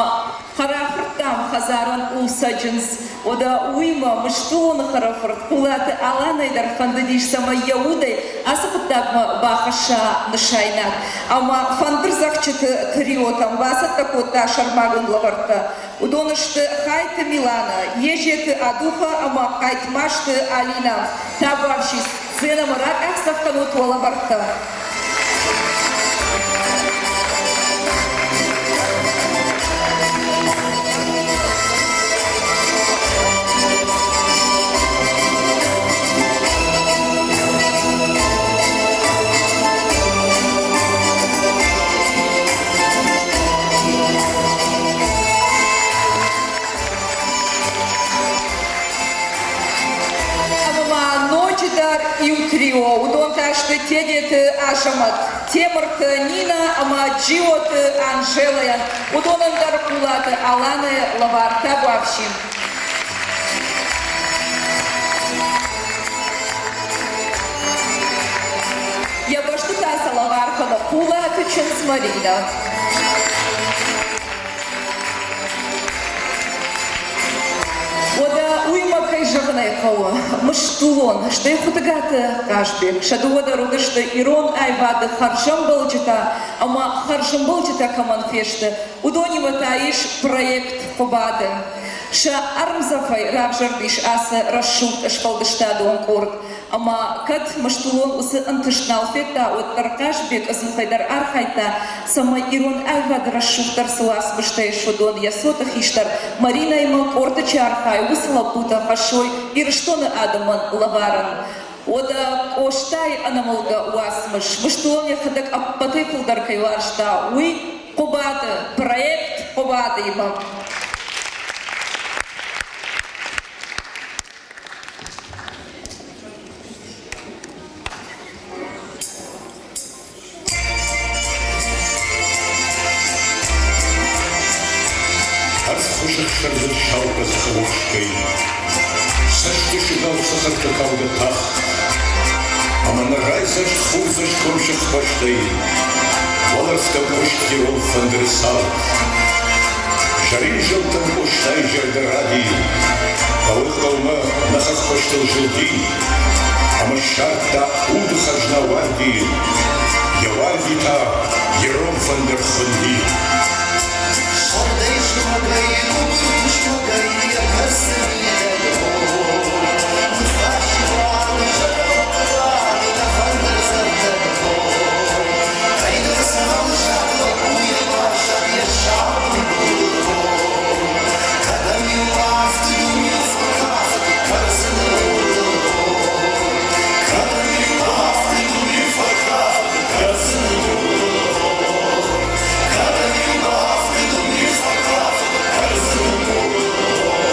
хӕрӕфырттӕм хӕдзарӕн у цӕджындз. Уӕдӕ уыимӕ Мыстулоны хӕрӕфырт Хъулаты Аланӕй дӕр фӕндыдис, цӕмӕй йӕ удӕй ацы хъуыддагмӕ бахӕсса нысайнаг. Ӕмӕ фӕндырдзӕгъдджыты триотӕм бацӕттӕ кодта сӕрмагонд лӕвӕрттӕ. Уыдон сты Хайты Милана, Езеты Адуха ӕмӕ Хъайтмазты Алинӕ. Табуафси, сценӕмӕ ракъахдзӕф кӕнут уӕ лӕвӕрттӕ. Ӕмӕ ма ноджыдӕр иу трио, уыдон та сты Тедеты Азӕмӕт, Темырты Нинӕ ӕмӕ Джиоты Анжелӕйӕн. Уыдонӕн дӕр Хъулаты Аланы лӕвар табуафсин. Йӕ бӕсты та сӕ лӕвар кӕны Хъулаты чындз Маринӕ. Уӕдӕ уый ма кӕй зӕгъын ӕй хъӕуы, Мыстулон, стӕй Хуытыгаты Хъазбег сӕ дыууӕ дӕр уыдысты ирон аивады хӕрзӕмбӕлджытӕ ӕмӕ хӕрзӕмбӕлджытӕ кӕмӕн фесты, уыдонимӕ та ис проект Хъуыбады. Сӕ ӕрмдзӕфӕй равзӕрдис ацы рӕсугъд сфӕлдыстадон къорд. Ӕмӕ кӕд Мыстулон уыцы ӕнтыст нал федта, уӕддӕр Хъазбег ӕдзухӕй дӕр архайдта, цӕмӕй ирон аивады рӕсугъддӕр цы уацмыстӕ ис, уыдон йӕ цоты хистӕр Маринӕимӕ къорды чи архайы, уыцы лӕппутӕ хӕссой Ирыстоны адӕмӕн лӕварӕн. Уӕдӕ Къостайы ӕнӕмӕлгӕ уацмыс Мыстулон йӕхӕдӕг ӕппӕтӕй фылдӕр кӕй уарзта, уый Хъуыбады, проект Хъуыбады-имӕ. Ӕрвхуызы хсӕрдзӕн сау къӕдзӕхы уӕхскӕй, Цӕстысыгау цӕхӕртӕ калгӕ тахт, Ӕмӕ нӕ райдзаст хурдзӕсгом сыхбӕстӕй Уӕлӕрвтӕм хъуыст ирон фӕндыры цагъд. Зӕрин зӕлтӕм Къостайы зӕрдӕ ради, Хъӕуы хъӕумӕ нӕ хӕхбӕстыл зылди, Ӕмӕ ссардта уды хӕзна уарди, Йӕ уарди та ирон фӕндыр хуынди. Сӕрдӕй зымӕгӕй, гуыбыр тызмӕгӕй йӕ кӕрцы мидӕг хор. Ныхасы уады, зӕронд уады, нӕ фӕндыр зӕрдӕг хор. Кӕйдӕр цӕмӕн зад лӕппуйӕ баззад йӕ сау гуыбыр хор. Кӕдӕм-иу афтыд, уым-иу фӕкафыд кӕрдзыны удыл хор. Кӕдӕм-иу афтыд, уым-иу фӕкафыд кӕрдзыны удыл хор. Кӕдӕм-иу афтыд, уым-иу фӕкафыд кӕрдзыны удыл хор.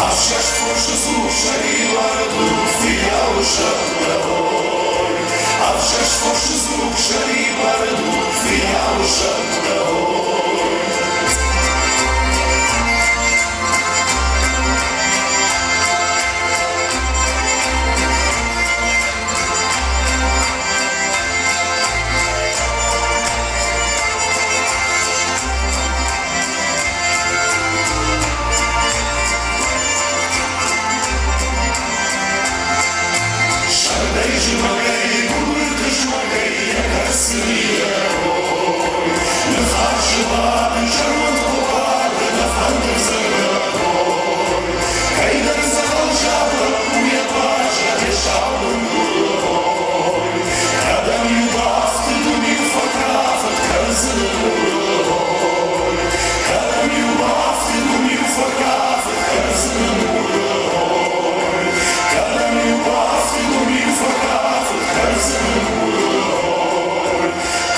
Ӕфсӕст фосы дзуг сӕрибары дуг фыййауы сӕртӕ, ой. Ӕфсӕст фосы дзуг сӕрибары дуг фыййауы сӕртӕ, ой. Сӕрдӕй зымӕгӕй, гуырты зымӕгӕй йӕ кӕрцы бирӕ ой. Ныхасы бады зӕронд хохаг нӕ фӕндыр зӕрдӕ ой. Кӕйдӕр дзӕгъӕл лӕппу йӕ баззад йӕ сау бындуры ой. Кӕдӕм-иу бафтыд, уым-иу фӕкафыд кӕрдзыны муры ой. Кӕдӕм-иу бафтыд, уым-иу фӕкафыд кӕрдзыны муры ой. Кӕдӕм-иу бафтыд, уым-иу фӕкафыд кӕрдзыны муры ой.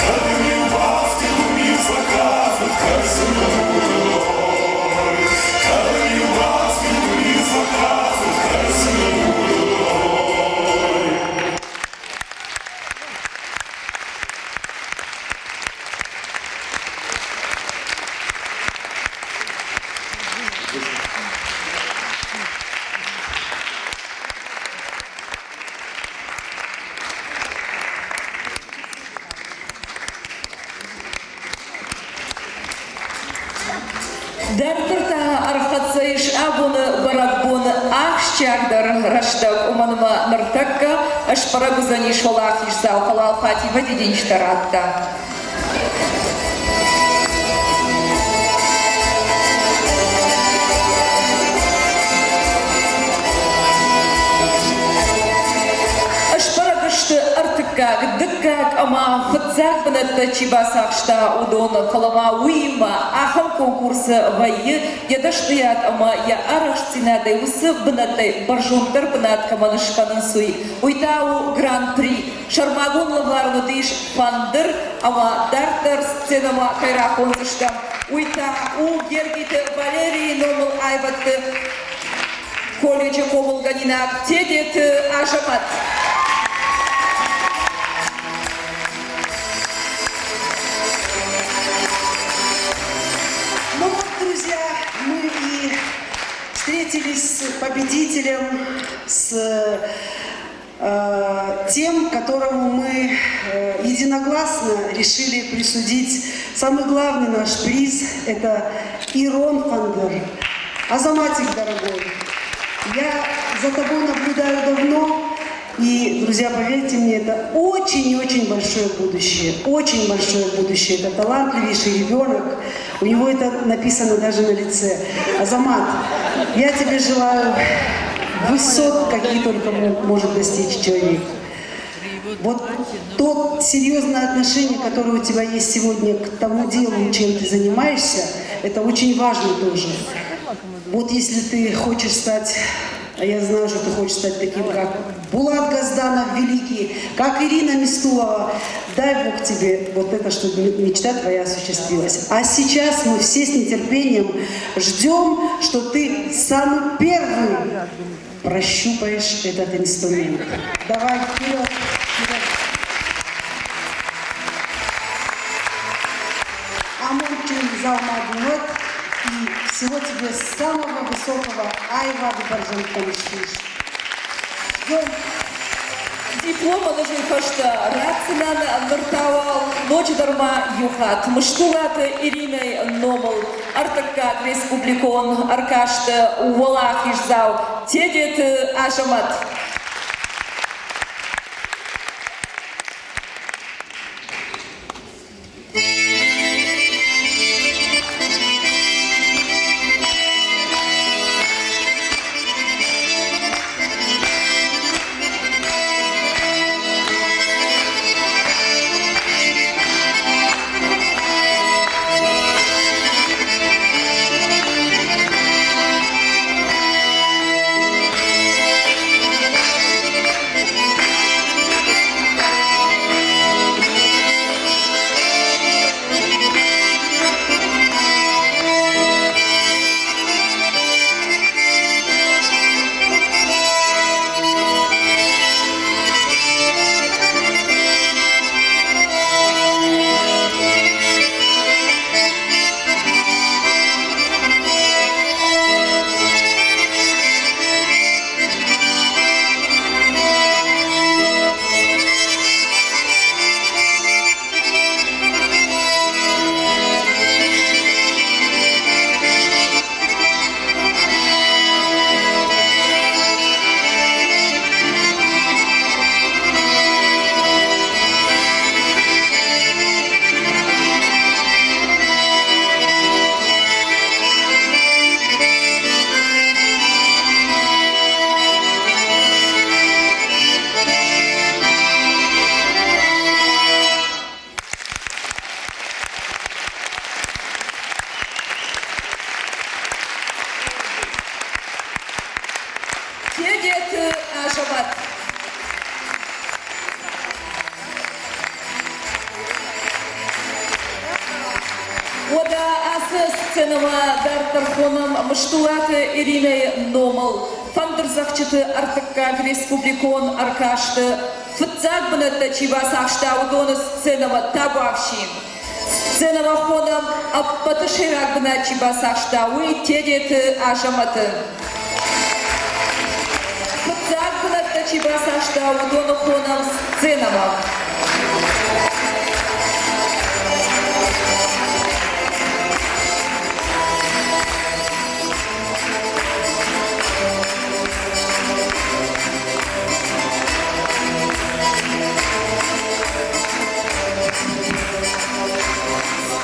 Кӕдӕм-иу бафтыд, уым-иу фӕкафыд кӕрдзыны муры ой. Кӕдӕм-иу бафтыд, уым-иу фӕкафыд кӕрдзыны муры ой. Дарддӕр та ӕрхӕццӕ ис абоны бӕрӕгбоны ахсджиагдӕр рӕстӕг, уымӕн ӕмӕ ныртӕккӕ сбӕрӕг уыдзӕнис уӕлахиздзау Халал Фатимӕ дидинджытӕ радта. Сбӕрӕг сты ӕртыккаг, дыккаг ӕмӕ фыццаг бынӕттӕ чи бацахста, уыдон. Фӕлӕ ма уыимӕ ахӕм конкурсы вӕййы йӕ дӕсныйад ӕмӕ йӕ арӕхстдзинадӕй уыцы бынӕттӕй бӕрзонддӕр бынат кӕмӕн скӕнынц, уый. Уый та у гран-при. Сӕрмагонд лӕвар уыдис фӕндыр ӕмӕ дарддӕр сценӕмӕ кӕй рахондзыстӕм, уый та у Гергиты Валерийы номыл аивӕдты колледжы хъомылгӕнинаг Тедеты Азӕмӕт. Ну вот, друзья, мы и встретились с победителем, с тем, которому мы единогласно решили присудить самый главный наш приз – это Ирон Фандер. Азаматик, дорогой, я за тобой наблюдаю давно, и, друзья, поверьте мне, это очень и очень большое будущее. Очень большое будущее. Это талантливейший ребенок. У него это написано даже на лице. Азамат, я тебе желаю высот, какие только может достичь человек. Вот то серьезное отношение, которое у тебя есть сегодня к тому делу, чем ты занимаешься, это очень важно тоже. Вот если ты хочешь стать, а я знаю, что ты хочешь стать таким, как Булат Газданов великий, как Ирина Мистулова, дай Бог тебе вот это, чтобы мечта твоя осуществилась. А сейчас мы все с нетерпением ждем, что ты самый первый прощупаешь этот инструмент. Давай, вперед! Вперед. Амондджын дзаумӕ и всего тебе самого высокого аивады бӕрзӕндтӕм ссис. Ждем. Диплом ныжы фӕстӕ ратдзынӕн ныр та уал ноджыдӕр ма иу хатт Мыстулаты Иринӕйы номыл ӕртыккаг республикон ӕркасты уӕлахиздзау Тедеты Азӕмӕт. Азӕмӕт. Уӕдӕ ацы сценӕмӕ дарддӕр хонӕм Мыстулаты Иринӕйы номыл фӕндырдзӕгъдджыты ӕртыккаг республикон ӕркасты фыццаг бынӕттӕ чи бацахста, уыдоны сценӕмӕ табуафси. Сценӕмӕ хонӕм ӕппӕты сӕйраг бынат чи бацахста, уый Тедеты Азӕмӕты. Фыццаг бынӕттӕ чи бацахста, уыдоны хонӕм сценӕмӕ.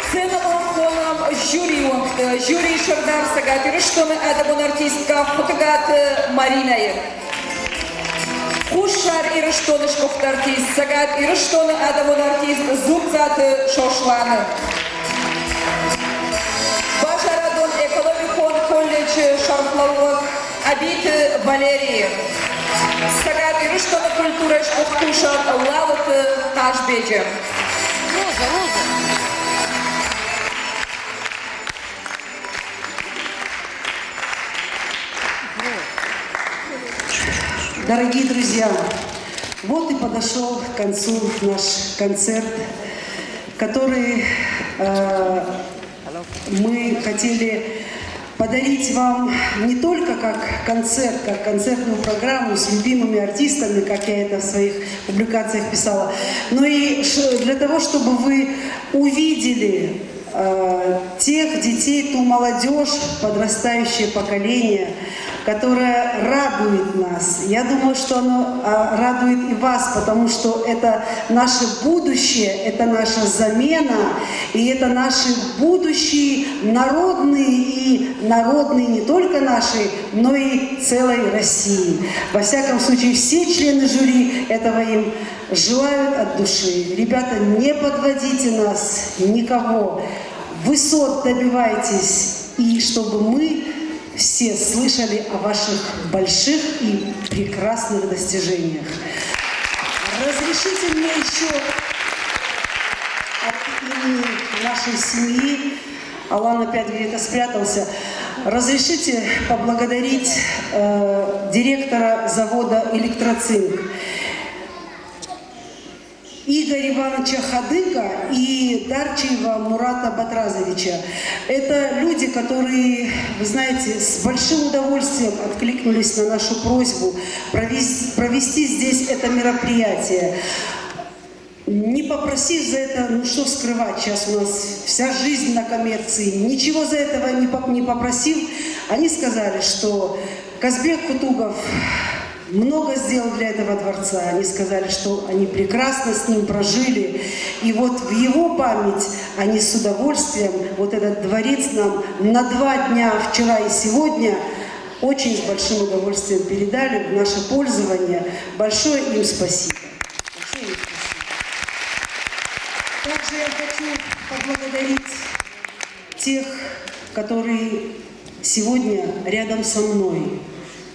Сценӕмӕ хонӕм жюрийы уӕнгты. Жюрийы сӕрдар Цӕгат Ирыстоны адӕмон артисткӕ Хуытыгаты Маринӕйы. Хуссар Ирыстоны сгуыхт артист, Цӕгат Ирыстоны адӕмон артист Дзуццаты Сосланы. Базарадон экономикон колледжы сӕргълӕууӕг Абиты Валерийы. Цӕгат Ирыстоны культурӕйы сгуыхт кусӕг Лалыты Хъазбеджы. Роза, Роза. Дорогие друзья, вот и подошел к концу наш концерт, который мы хотели подарить вам не только как концерт, как концертную программу с любимыми артистами, как я это в своих публикациях писала, но и для того, чтобы вы увидели тех детей, ту молодежь, подрастающее поколение, которое радует нас. Я думаю, что оно радует и вас, потому что это наше будущее, это наша замена, и это наши будущие народные и народные не только наши, но и целой России. Во всяком случае, все члены жюри этого им желают от души. Ребята, не подводите нас, никого. Высот добивайтесь, и чтобы мы все слышали о ваших больших и прекрасных достижениях. Разрешите мне еще от имени нашей семьи, Алан опять где-то спрятался, разрешите поблагодарить директора завода «Электроцинк» Игоря Ивановича Хадыка и Дарчиева Мурата Батразовича. Это люди, которые, вы знаете, с большим удовольствием откликнулись на нашу просьбу провести здесь это мероприятие. Не попросив за это, ну что скрывать, сейчас у нас вся жизнь на коммерции, ничего за этого не попросив, они сказали, что Казбек Кутугов много сделал для этого дворца. Они сказали, что они прекрасно с ним прожили. И вот в его память они с удовольствием вот этот дворец нам на 2 дня, вчера и сегодня, очень с большим удовольствием передали в наше пользование. Большое им спасибо. Большое им спасибо. Также я хочу поблагодарить тех, которые сегодня рядом со мной,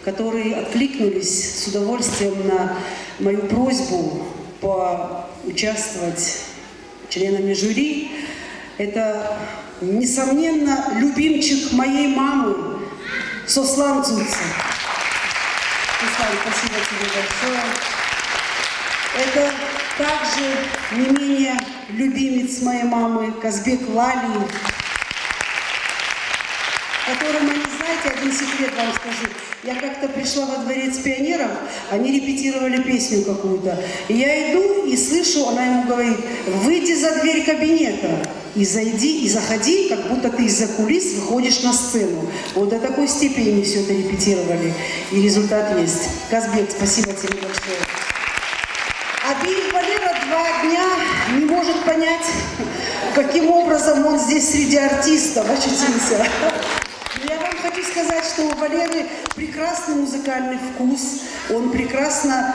которые откликнулись с удовольствием на мою просьбу поучаствовать членами жюри. Это, несомненно, любимчик моей мамы Сослан Цуца. Сослан, спасибо тебе большое. Это также не менее любимец моей мамы Казбек Лалиев, которым они, знаете, один секрет вам скажу. Я как-то пришла во дворец пионеров, они репетировали песню какую-то. И я иду и слышу, она ему говорит, выйди за дверь кабинета и зайди, и заходи, как будто ты из-за кулис выходишь на сцену. Вот до такой степени мы все это репетировали. И результат есть. Казбек, спасибо тебе большое. Абиев Валера 2 дня не может понять, каким образом он здесь среди артистов очутился. Я вам хочу сказать, что у Валеры прекрасный музыкальный вкус, он прекрасно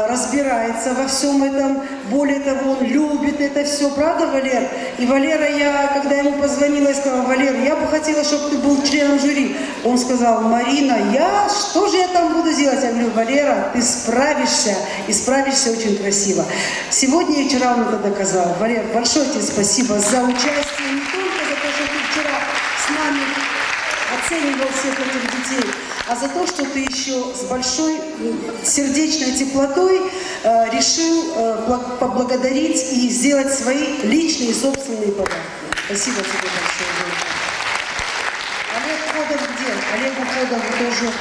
разбирается во всем этом, более того, он любит это все, правда, Валер? И Валера, я, когда ему позвонила, я сказала, Валер, я бы хотела, чтобы ты был членом жюри. Он сказал, Марина, я, что же я там буду делать? Я говорю, Валера, ты справишься, и справишься очень красиво. Сегодня и вчера он это доказал. Валер, большое тебе спасибо за участие, не только за то, что ты вчера с нами оценивал всех этих детей, а за то, что ты еще с большой сердечной теплотой решил поблагодарить и сделать свои личные собственные подарки. Спасибо тебе большое. Олег Ходов где? Олегу Ходову тоже.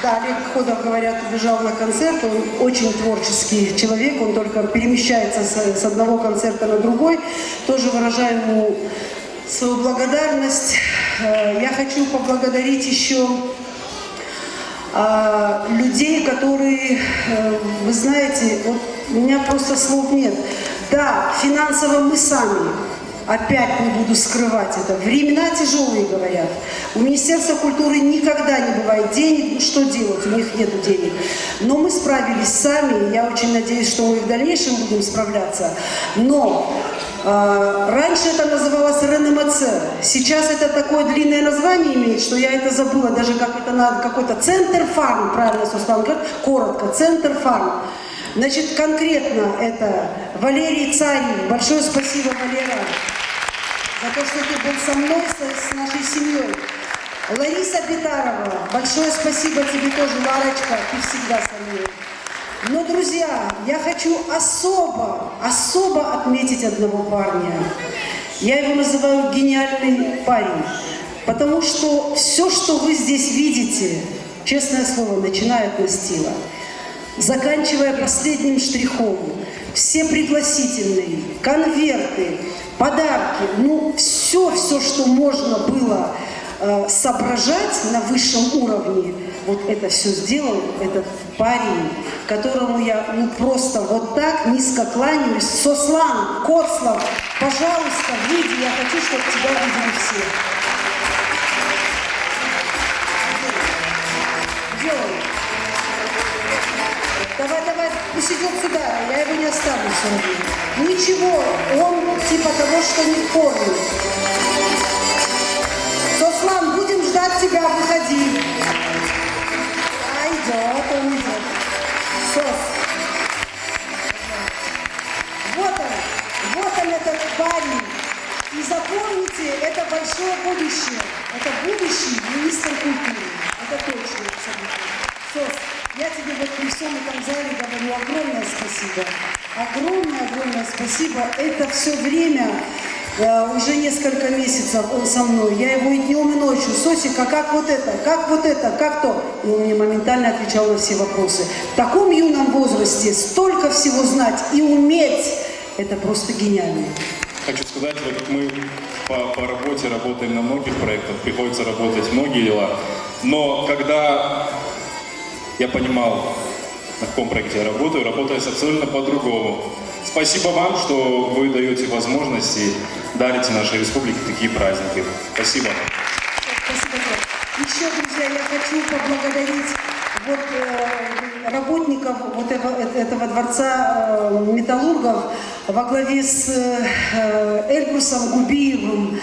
Да, Олег Ходов, говорят, убежал на концерт. Он очень творческий человек, он только перемещается с одного концерта на другой. Тоже выражаю ему свою благодарность. Я хочу поблагодарить еще людей, которые, вы знаете, вот у меня просто слов нет. Да, финансово мы сами, опять не буду скрывать это, времена тяжелые, говорят. У Министерства культуры никогда не бывает денег, ну что делать, у них нет денег. Но мы справились сами, я очень надеюсь, что мы и в дальнейшем будем справляться. Но раньше это называлось РНМЦ, сейчас это такое длинное название имеет, что я это забыла, даже как это надо, какой-то Центр Фарм, правильно Суслан говорит, коротко, Центр Фарм. Значит, конкретно это Валерий Царев, большое спасибо, Валера, за то, что ты был со мной, с нашей семьей. Лариса Битарова, большое спасибо тебе тоже, Ларочка, ты всегда со мной. Но, друзья, я хочу особо, особо отметить одного парня. Я его называю гениальный парень, потому что все, что вы здесь видите, честное слово, начиная от настила, заканчивая последним штрихом, все пригласительные, конверты, подарки, ну все, все, что можно было соображать на высшем уровне, вот это все сделал этот парень, которому я ну просто вот так низко кланяюсь. Сослан Коцлов, пожалуйста, выйди, я хочу, чтобы тебя видели все. Где он? Давай, давай, пусть идет сюда, я его не оставлю все равно. Ничего, он типа того, что не в форме. Сослан, будем ждать тебя, выходи. А идет, он идет. Сос. Вот он этот парень. И запомните, это большое будущее. Это будущий министр культуры. Это точно, абсолютно. Сос, я тебе вот при всем этом зале говорю огромное спасибо. Огромное-огромное спасибо. Это все время, уже несколько месяцев он со мной. Я его и днем, и ночью. Сосик, а как вот это? Как вот это? Как то? И он мне моментально отвечал на все вопросы. В таком юном возрасте столько всего знать и уметь, это просто гениально. Хочу сказать, вот мы по работе работаем на многих проектах, приходится работать многие дела. Но когда я понимал, на каком проекте я работаю, работалось абсолютно по-другому. Спасибо вам, что вы даете возможности, дарите нашей республике такие праздники. Спасибо. Спасибо. Еще, друзья, я хочу поблагодарить вот, работников вот этого дворца металлургов во главе с Эльбрусом Губиевым.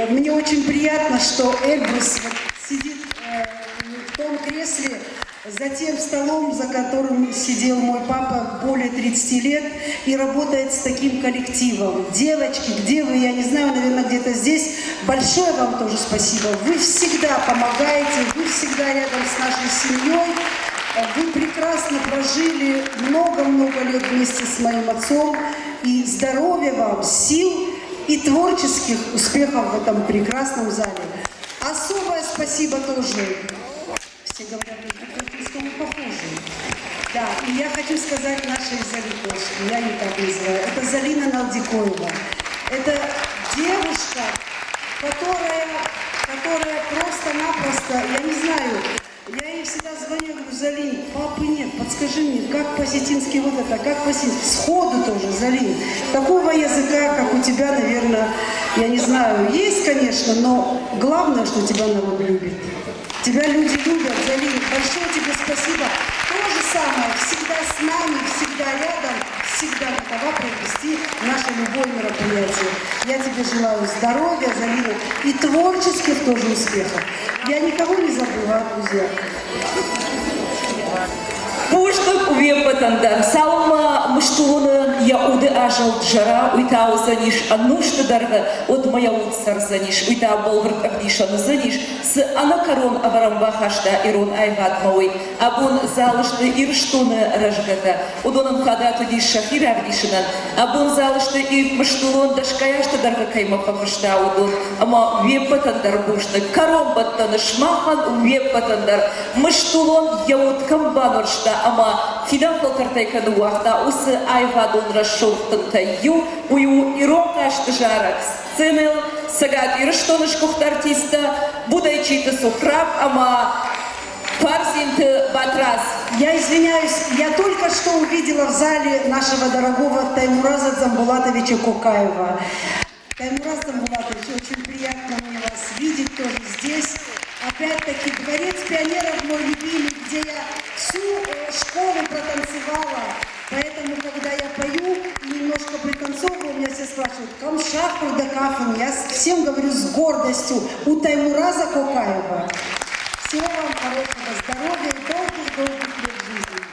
Мне очень приятно, что Эльбрус вот сидит в том кресле, за тем столом, за которым сидел мой папа более 30 лет и работает с таким коллективом. Девочки, где вы, я не знаю, наверное, где-то здесь. Большое вам тоже спасибо. Вы всегда помогаете, вы всегда рядом с нашей семьей. Вы прекрасно прожили много-много лет вместе с моим отцом. И здоровья вам, сил и творческих успехов в этом прекрасном зале. Особое спасибо тоже. Все говорят, что мы похожи. Да, и я хочу сказать нашей Заликошке, я ее так называю, это Залина Налдикоева. Это девушка, которая просто-напросто, я не знаю, я ей всегда звоню, говорю, Залин, папы нет, подскажи мне, как по-осетински вот это, как по-осетински, сходу тоже, Залин. Такого языка, как у тебя, наверное, я не знаю, есть, конечно, но главное, что тебя народ любит. Тебя люди любят, Залина. Большое тебе спасибо. То же самое, всегда с нами, всегда рядом, всегда готова провести наше любое мероприятие. Я тебе желаю здоровья, Залина, и творческих тоже успехов. Я никого не забыла, друзья. Бузныг уе ппӕтӕн дӕр. Цалынмӕ Мыстулоны йӕ уды азӕлд зара, уый та уыдзӕнис ӕнусты дӕргъы, уӕдмӕ йӕ уд цӕрдзӕнис, уый та бӕлвырд ӕвдисӕн уыдзӕнис, цы ӕнӕкӕрон ӕвӕрӕн бахаста ирон аивадмӕ, уый. Абон залы сты Ирыстоны рӕзгӕтӕ. Уыдонӕн фадат уыдис сӕхи равдисынӕн. Абон залы сты Мыстулон дӕсгай азты дӕргъы кӕимӕ фӕкуыста, уыдон. Ӕмӕ уе ппӕтӕн дӕр бузныг. Кӕронбӕттӕны сымахӕн уе ппӕтӕн дӕр Мыстулон йӕ уд кӕм банорста ӕмӕ фидӕн фӕлтӕртӕй кӕм ныууагъта, уыцы аивадон рӕсугъд тынтӕй иу, уый у ирон хъазты зарӕг сценӕйыл Цӕгат Ирыстоны сгуыхт артисттӕ Будайчиты Сухраб ӕмӕ Фарзинты Батрадз. Я извиняюсь, я только что увидела в зале нашего дорогого Таймураза Дзамбулатовича Кокаева. Таймураз Дзамбулатович, очень приятно мне вас видеть тоже здесь. Опять-таки, Дворец пионеров мой любимый, где я всю школу протанцевала. Поэтому, когда я пою и немножко пританцовываю, меня все спрашивают, кӕм сахуыр дӕ кафын. Я всем говорю с гордостью, у Таймураза Кокаева. Всего вам хорошего, здоровья и долгих-долгих лет жизни.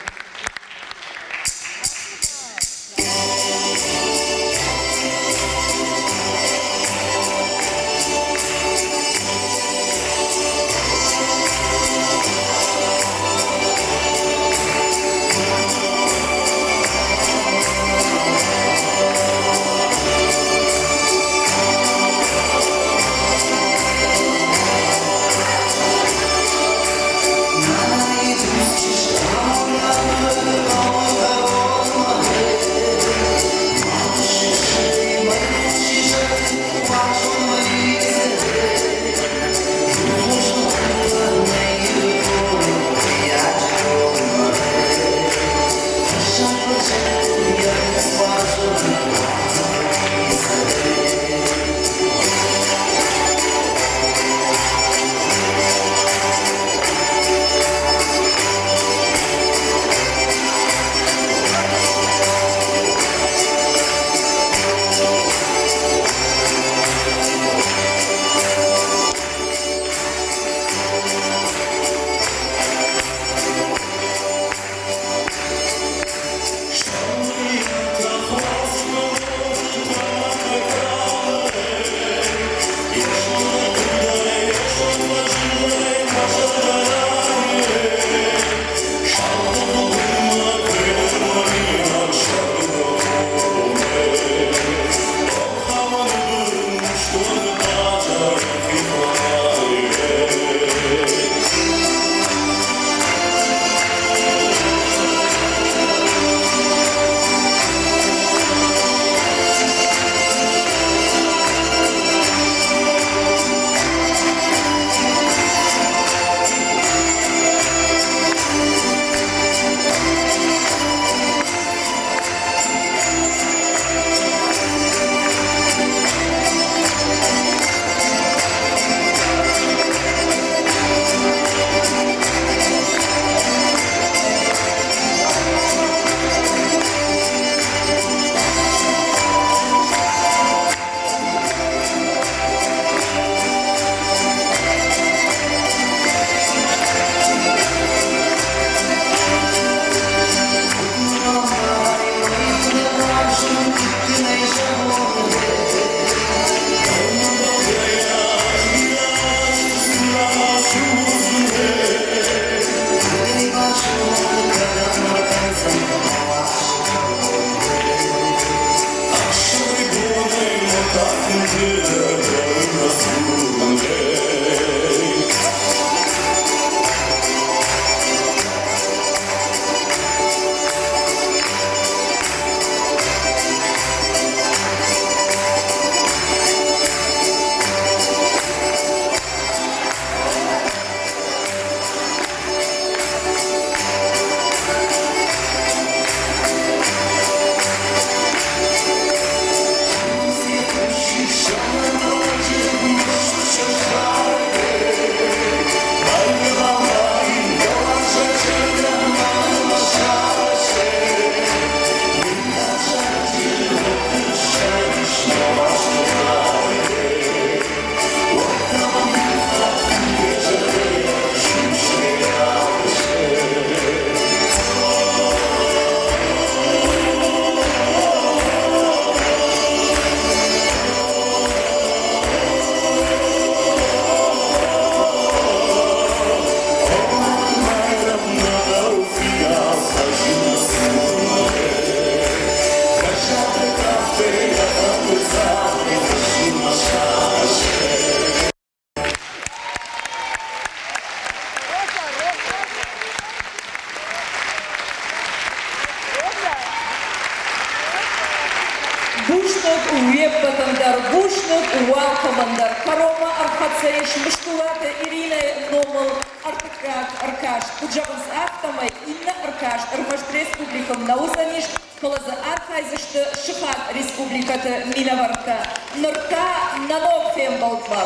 Джиоты Иринӕйы номыл ӕртыккаг ӕркаст. Куыд зӕгъынц, афтӕмӕй иннӕ ӕркаст ӕрмӕст республикӕм нӕ уыдзӕнис, фӕлӕ дзы архайдзысты сыхаг республикӕты минӕвӕрттӕ. Ныр та нӕ ног фембӕлдмӕ.